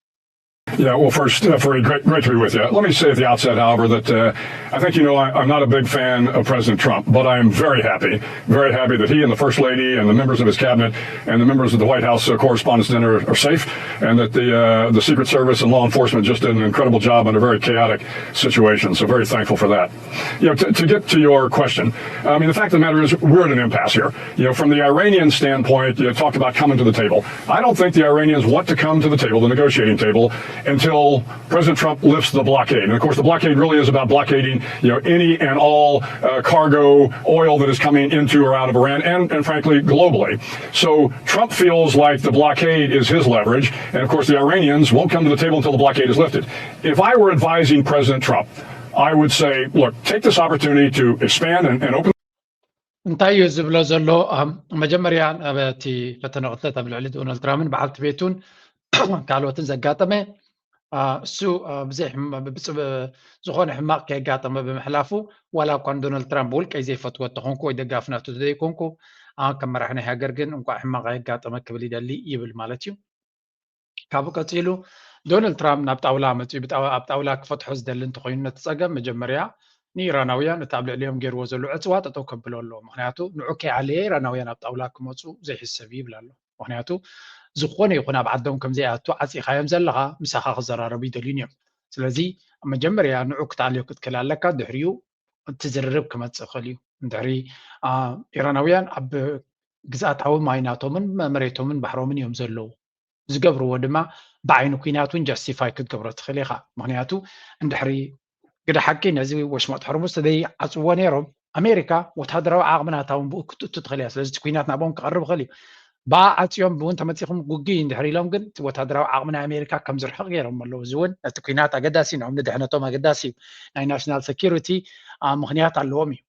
Yeah, well, first, uh, Fareed, great, great to be with you. Let me say at the outset, however, that uh, I think you know I, I'm not a big fan of President Trump, but I am very happy, very happy that he and the First Lady and the members of his cabinet and the members of the White House uh, Correspondents' Dinner are safe, and that the uh, the Secret Service and law enforcement just did an incredible job under a very chaotic situation. So very thankful for that. You know, to, to get to your question, I mean, the fact of the matter is we're at an impasse here. You know, from the Iranian standpoint, you know, talk about coming to the table. I don't think the Iranians want to come to the table, the negotiating table, until President Trump lifts the blockade. And of course, the blockade really is about blockading, you know, any and all uh, cargo oil that is coming into or out of Iran, and, and frankly, globally. So Trump feels like the blockade is his leverage, and of course, the Iranians won't come to the table until the blockade is lifted. If I were advising President Trump, I would say, look, take this opportunity to expand and, and open. እንታይ እዩ ዝብሎ ዘሎ? መጀመርያ ኣብ እቲ ፈተነ ቅትለት ኣብ ልዕሊ ዶናልድ ትራምፕን በዓልቲ ቤቱን ካልኦትን ዘጋጠመ እሱ ብዘይ ዝኾነ ሕማቕ ከየጋጠመ ብምሕላፉ፣ ዋላ እኳ ንዶናልድ ትራምፕ ብውልቀይ ዘይፈትዎ ተኾንኩ ወይ ደጋፊ ናቱ ዘይኮንኩ፣ ከም መራሒ ናይ ሃገር ግን እንኳዕ ሕማቕ ኣየጋጠመ ክብል ይደሊ ይብል ማለት እዩ። ካብኡ ቀፂሉ ዶናልድ ትራምፕ ናብ ጣውላ መፅኡ ኣብ ጣውላ ክፈትሖ ዝደሊ እንተኮይኑ ነቲ ፀገም መጀመርያ ንኢራናውያን እቲ ኣብ ልዕሊኦም ገይርዎ ዘሎ ዕፅዋ ጠጠው ከብሎ ኣለዎ። ምክንያቱ ንዑ ከይኣለየ ኢራናውያን ኣብ ጣውላ ክመፁ ዘይሕሰብ እዩ ይብል ኣሎ። ምክንያቱ ዝኾነ ይኹን ኣብ ዓዶም ከምዘይኣቱ ዓፂኻዮም ዘለኻ ምሳኻ ክዘራረቡ ይደልዩን እዮም። ስለዚ መጀመርያ ንዑ ክትኣልዮ ክትክእል ኣለካ። ድሕሪኡ እቲ ዝርርብ ክመፅእ ይኽእል እዩ። እንድሕሪ ኢራናውያን ኣብ ግዝኣታዊ ማይ ናቶምን መሬቶምን ባሕሮምን እዮም ዘለዉ። ዝገብርዎ ድማ ብዓይኒ ኩናት እውን ጃስቲፋይ ክትገብሮ ትኽእል ኢኻ። ምክንያቱ እንድሕሪ ግደ ሓቂ ነዚ ወሽመጥ ሕርሙዝ ተዘይዓፅዎ ነይሮም ኣሜሪካ ወታደራዊ ዓቕሚ ናታ እውን ብኡ ክትእቱ ትኽእል እያ። ስለዚ እቲ ኩናት ናብኦም ክቐርብ ይኽእል እዩ። ብኣ ዓፅዮም ብውን ተመፂኹም ጉግይ እንድሕር ኢሎም ግን እቲ ወታደራዊ ዓቕሚ ናይ ኣሜሪካ ከም ዝርሕቕ ገይሮም ኣለዉ። እዚ እውን ነቲ ኩናት ኣገዳሲ ንኦም ንድሕነቶም ኣገዳሲ እዩ። ናይ ናሽናል ሴኪሪቲ ምክንያት ኣለዎም እዩ።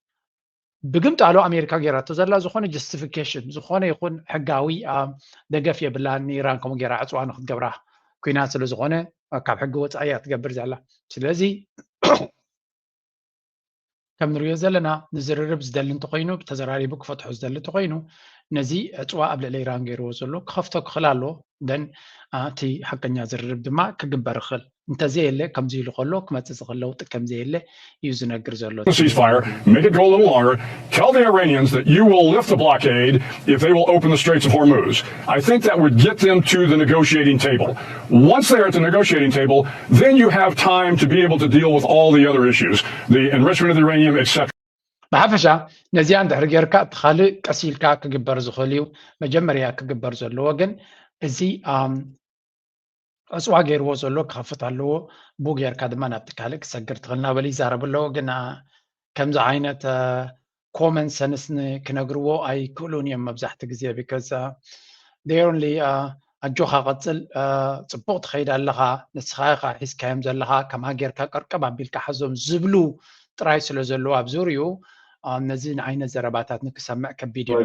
ብግምጣሎ ኣሜሪካ ገይራቶ ዘላ ዝኾነ ጀስቲፊኬሽን ዝኾነ ይኹን ሕጋዊ ደገፍ የብላን። ንኢራን ከምኡ ገይራ ዕፅዋ ንክትገብራ ኩናት ስለ ዝኾነ ካብ ሕጊ ወፃኢ እያ ትገብር ዘላ። ስለዚ ከም ንሪኦ ዘለና ንዝርርብ ዝደሊ እንተኮይኑ ተዘራሪቡ ክፈትሖ ዝደሊ እንተኮይኑ ነዚ ዕፅዋ ኣብ ልዕሊ ኢራን ገይርዎ ዘሎ ክኸፍቶ ክኽእል ኣሎ። ደን እቲ ሓቀኛ ዝርርብ ድማ ክግበር ይኽእል። እንተዘየለ ከምዚ ኢሉ ከሎ ክመፅእ ዝኽእል ለውጢ ከምዘየለ እዩ ዝነግር ዘሎ። ceasefire, make it go a little longer, tell the Iranians that you will lift the blockade if they will open the Straits of Hormuz. I think that would get them to the negotiating table. Once they're at the negotiating table, then you have time to be able to deal with all the other issues, the enrichment of the uranium, et cetera. ብሓፈሻ ነዚኣ እንድሕር ጌርካ እቲ ካልእ ቀስ ኢልካ ክግበር ዝኽእል እዩ። መጀመርያ ክግበር ዘለዎ ግን እዚ ዕፅዋ ገይርዎ ዘሎ ክኸፍት ኣለዎ። ብኡ ጌርካ ድማ ናብቲ ካልእ ክሰግር ትኽእል እናበለ ይዛረብ ኣለዎ። ግን ከምዚ ዓይነት ኮመን ሰንስ ክነግርዎ ኣይክእሉን እዮም መብዛሕቲ ግዜ። ቢካዝ ዴይ ኦንሊ ኣጆኻ ቀፅል፣ ፅቡቕ ትኸይድ ኣለኻ፣ ንስኻ ኢኻ ሒዝካዮም ዘለኻ፣ ከምኣ ጌርካ ቀርቀብ ኣቢልካ ሓዞም ዝብሉ ጥራይ ስለ ዘለዉ ኣብ ዙርይኡ ነዚ ንዓይነት ዘረባታት ንክሰምዕ ከቢድ እዩ።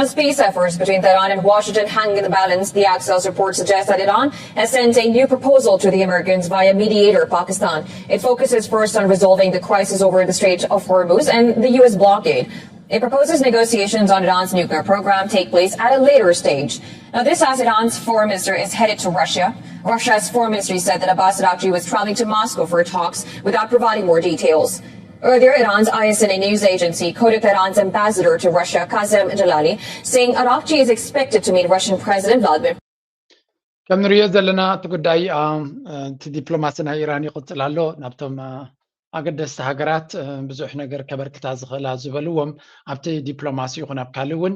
As peace efforts between Tehran and Washington hang in the balance, the Axios report suggests that Iran has sent a new proposal to the Americans via mediator Pakistan. It focuses first on resolving the crisis over the Strait of Hormuz and the U S blockade. It proposes negotiations on Iran's nuclear program take place at a later stage. Now, this as Iran's foreign minister is headed to Russia. Russia's foreign ministry said that Abbas Araghchi was traveling to Moscow for talks without providing more details. Earlier, Iran's I S N A news agency quoted Tehran's ambassador to Russia, Kazem Jalali, saying Araghchi is expected to meet Russian President Vladimir. ከም ንሪኦ ዘለና እቲ ጉዳይ እቲ ዲፕሎማሲ ናይ ኢራን ይቕፅል ኣሎ። ናብቶም ኣገደስቲ ሃገራት ብዙሕ ነገር ከበርክታ ዝኽእላ ዝበልዎም ኣብቲ ዲፕሎማሲ ይኹን ኣብ ካልእ እውን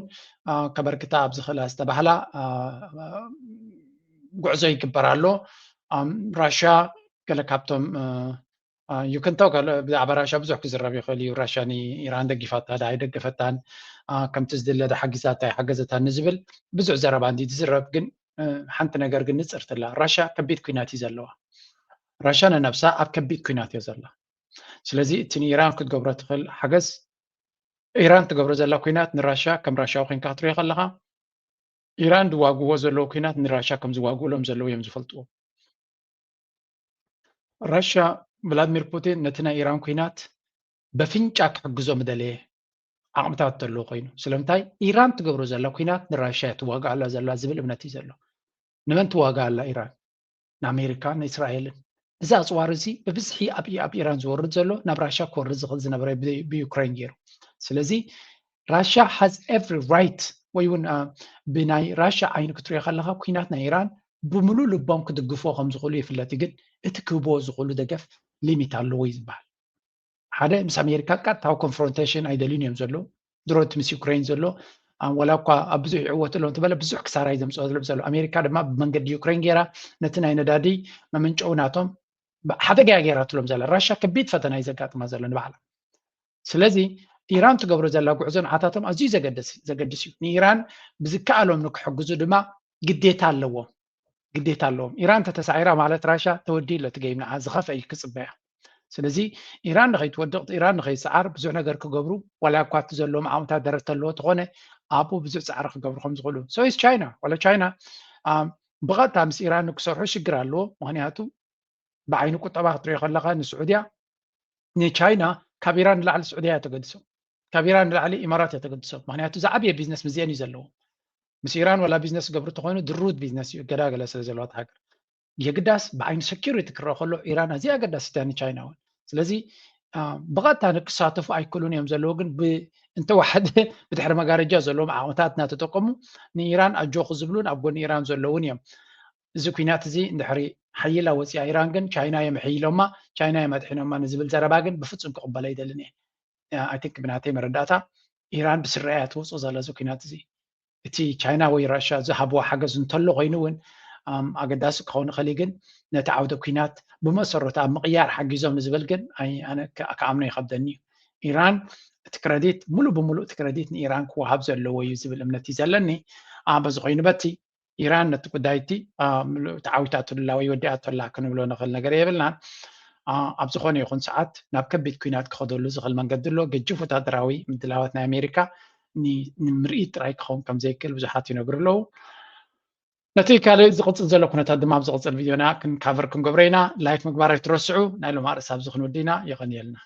ከበርክታ ኣብ ዝኽእላ ዝተባህላ ጉዕዞ ይግበር ኣሎ። ራሻ ገለ ካብቶም ዩክንቶ ብዛዕባ ራሻ ብዙሕ ክዝረብ ይኽእል እዩ። ራሻ ንኢራን ደጊፋታ ዳ ኣይደገፈታን፣ ከምቲ ዝድለ ዳ ሓጊዛታ ኣይሓገዘታን ንዝብል ብዙሕ ዘረባ እንዲ ዝዝረብ፣ ግን ሓንቲ ነገር ግን ንፅርትላ ራሻ ከቢድ ኩናት እዩ ዘለዋ። ራሻ ነነብሳ ኣብ ከቢድ ኩናት እዮ ዘላ። ስለዚ እቲ ንኢራን ክትገብሮ ትኽእል ሓገዝ ኢራን ትገብሮ ዘላ ኩናት ንራሻ ከም ራሻዊ ኮይንካ ክትሪኦ ከለኻ ኢራን ዝዋግዎ ዘለዉ ኩናት ንራሻ ከም ዝዋግእሎም ዘለዉ እዮም ዝፈልጥዎ። ራሻ ቭላድሚር ፑቲን ነቲ ናይ ኢራን ኩናት በፍንጫ ክሕግዞ ምደለየ ዓቕምታት ዘለዎ ኮይኑ ስለምንታይ ኢራን ትገብሮ ዘላ ኩናት ንራሻ እያ ትዋግኣላ ዘላ ዝብል እምነት እዩ ዘሎ። ንመን ትዋግኣላ ኢራን? ንኣሜሪካ ንእስራኤልን። እዚ ኣፅዋር እዚ ብብዝሒ ኣብ ኣብ ኢራን ዝወርድ ዘሎ ናብ ራሻ ክወርድ ዝኽእል ዝነበረ ብዩክሬን ገይሩ። ስለዚ ራሻ has every right ወይ እውን ብናይ ራሻ ዓይኒ ክትሪኦ ከለካ ኩናት ናይ ኢራን ብምሉእ ልቦም ክድግፎ ከም ዝኽእሉ ይፍለጥ። ግን እቲ ክህብዎ ዝኽእሉ ደገፍ ሊሚት ኣለዎ እዩ ዝበሃል። ሓደ ምስ ኣሜሪካ ቀጥታዊ ኮንፍሮንቴሽን ኣይደልዩን እዮም ዘለዉ። ድሮ እቲ ምስ ዩክሬን ዘሎ ዋላ እኳ ኣብ ብዙሕ ይዕወት ኣለዉ እንተበለ ብዙሕ ክሳራ እዩ ዘምፅኦ ዘሎ ዘሎ ኣሜሪካ ድማ ብመንገዲ ዩክሬን ገይራ ነቲ ናይ ነዳዲ መመንጨዊ ናቶም ሓደጋ እያ ገይራትሎም ዘላ። ራሻ ከቢድ ፈተና እዩ ዘጋጥማ ዘሎ ንባዕላ። ስለዚ ኢራን ትገብሮ ዘላ ጉዕዞ ንዓታቶም ኣዝዩ ዘገድስ እዩ። ንኢራን ብዝከኣሎም ንክሕግዙ ድማ ግዴታ ኣለዎም። ግዴታ ኣለዎም። ኢራን ተተሳዒራ ማለት ራሻ ተወዲ ኣሎ እቲ ገይም ንዓ ዝኸፍአ እዩ ክፅበያ። ስለዚ ኢራን ንኸይትወድቕ ኢራን ንኸይትሰዓር ብዙሕ ነገር ክገብሩ ዋላ እኳ እቲ ዘለዎም ዓቕምታት ደረት ተለዎ ተኾነ ኣብኡ ብዙሕ ፃዕሪ ክገብሩ ከም ዝኽእሉ so is China ዋላ ቻይና ብቐጥታ ምስ ኢራን ንክሰርሑ ሽግር ኣለዎ። ምክንያቱ ብዓይኒ ቁጠባ ክትሪኦ ከለካ ንስዑድያ ንቻይና ካብ ኢራን ንላዕሊ ስዑድያ እያ ተገድሶም። ካብ ኢራን ንላዕሊ ኢማራት እያ ተገድሶም። ምክንያቱ ዝዓብየ ቢዝነስ ምስዚአን እዩ ዘለዎ። ምስ ኢራን ዋላ ቢዝነስ ገብሩ ተኮይኑ ድሩት ቢዝነስ እዩ ገዳገለ ስለ ዘለዋት ሃገር። የግዳስ ብዓይኒ ሰኪሪቲ ክረአ ከሎ ኢራን ኣዝያ ኣገዳሲት እያ ንቻይና እውን። ስለዚ ብቐጥታ ክሳተፉ ኣይክእሉን እዮም ዘለዉ፣ ግን እንተወሓደ ብድሕሪ መጋረጃ ዘለዎም ዓቕምታት እናተጠቀሙ ንኢራን ኣጆኹ ዝብሉን ኣብ ጎኒ ኢራን ዘለውን እዮም። እዚ ኩናት እዚ እንድሕሪ ሓይላ ወፂኣ ኢራን ግን ቻይና እዮም ሕይሎማ፣ ቻይና እዮም ኣድሒኖማ ንዝብል ዘረባ ግን ብፍፁም ክቕበል ኣይደልን እየ። ኣይ ቲንክ ብናተይ መረዳእታ ኢራን ብስረያ ትወፅኦ ዘላ እዚ ኩናት እዚ። እቲ ቻይና ወይ ራሻ ዝሃብዎ ሓገዝ እንተሎ ኮይኑ እውን ኣገዳሲ ክኸውን ይኽእል፣ ግን ነቲ ዓውደ ኩናት ብመሰረቱ ኣብ ምቕያር ሓጊዞም ንዝብል ግን ኣነ ክኣምኖ ይኸብደኒ እዩ። ኢራን እቲ ክረዲት፣ ሙሉእ ብሙሉእ እቲ ክረዲት ንኢራን ክወሃብ ዘለዎ እዩ ዝብል እምነት እዩ ዘለኒ። በዚ ኮይኑ በቲ ኢራን ነቲ ጉዳይ እቲ ተዓዊታትሉ ኣላ ወይ ወዲኣቶ ኣላ ክንብሎ ንኽእል ነገር የብልናን። ኣብ ዝኾነ ይኹን ሰዓት ናብ ከቢድ ኩናት ክኸደሉ ዝኽእል መንገዲ ኣሎ። ገጅፍ ወታደራዊ ምድላዋት ናይ ኣሜሪካ ንምርኢት ጥራይ ክኸውን ከም ዘይክእል ብዙሓት ይነግሩ ኣለዉ። ነቲ ካልእ ዝቕፅል ዘሎ ኩነታት ድማ ኣብ ዝቕፅል ቪድዮና ክንካቨር ክንገብሮ ኢና። ላይክ ምግባር ኣይትረስዑ። ናይ ሎም ኣርእስቲ ኣብዚ ክንውዲ ኢና። የቐንየልና።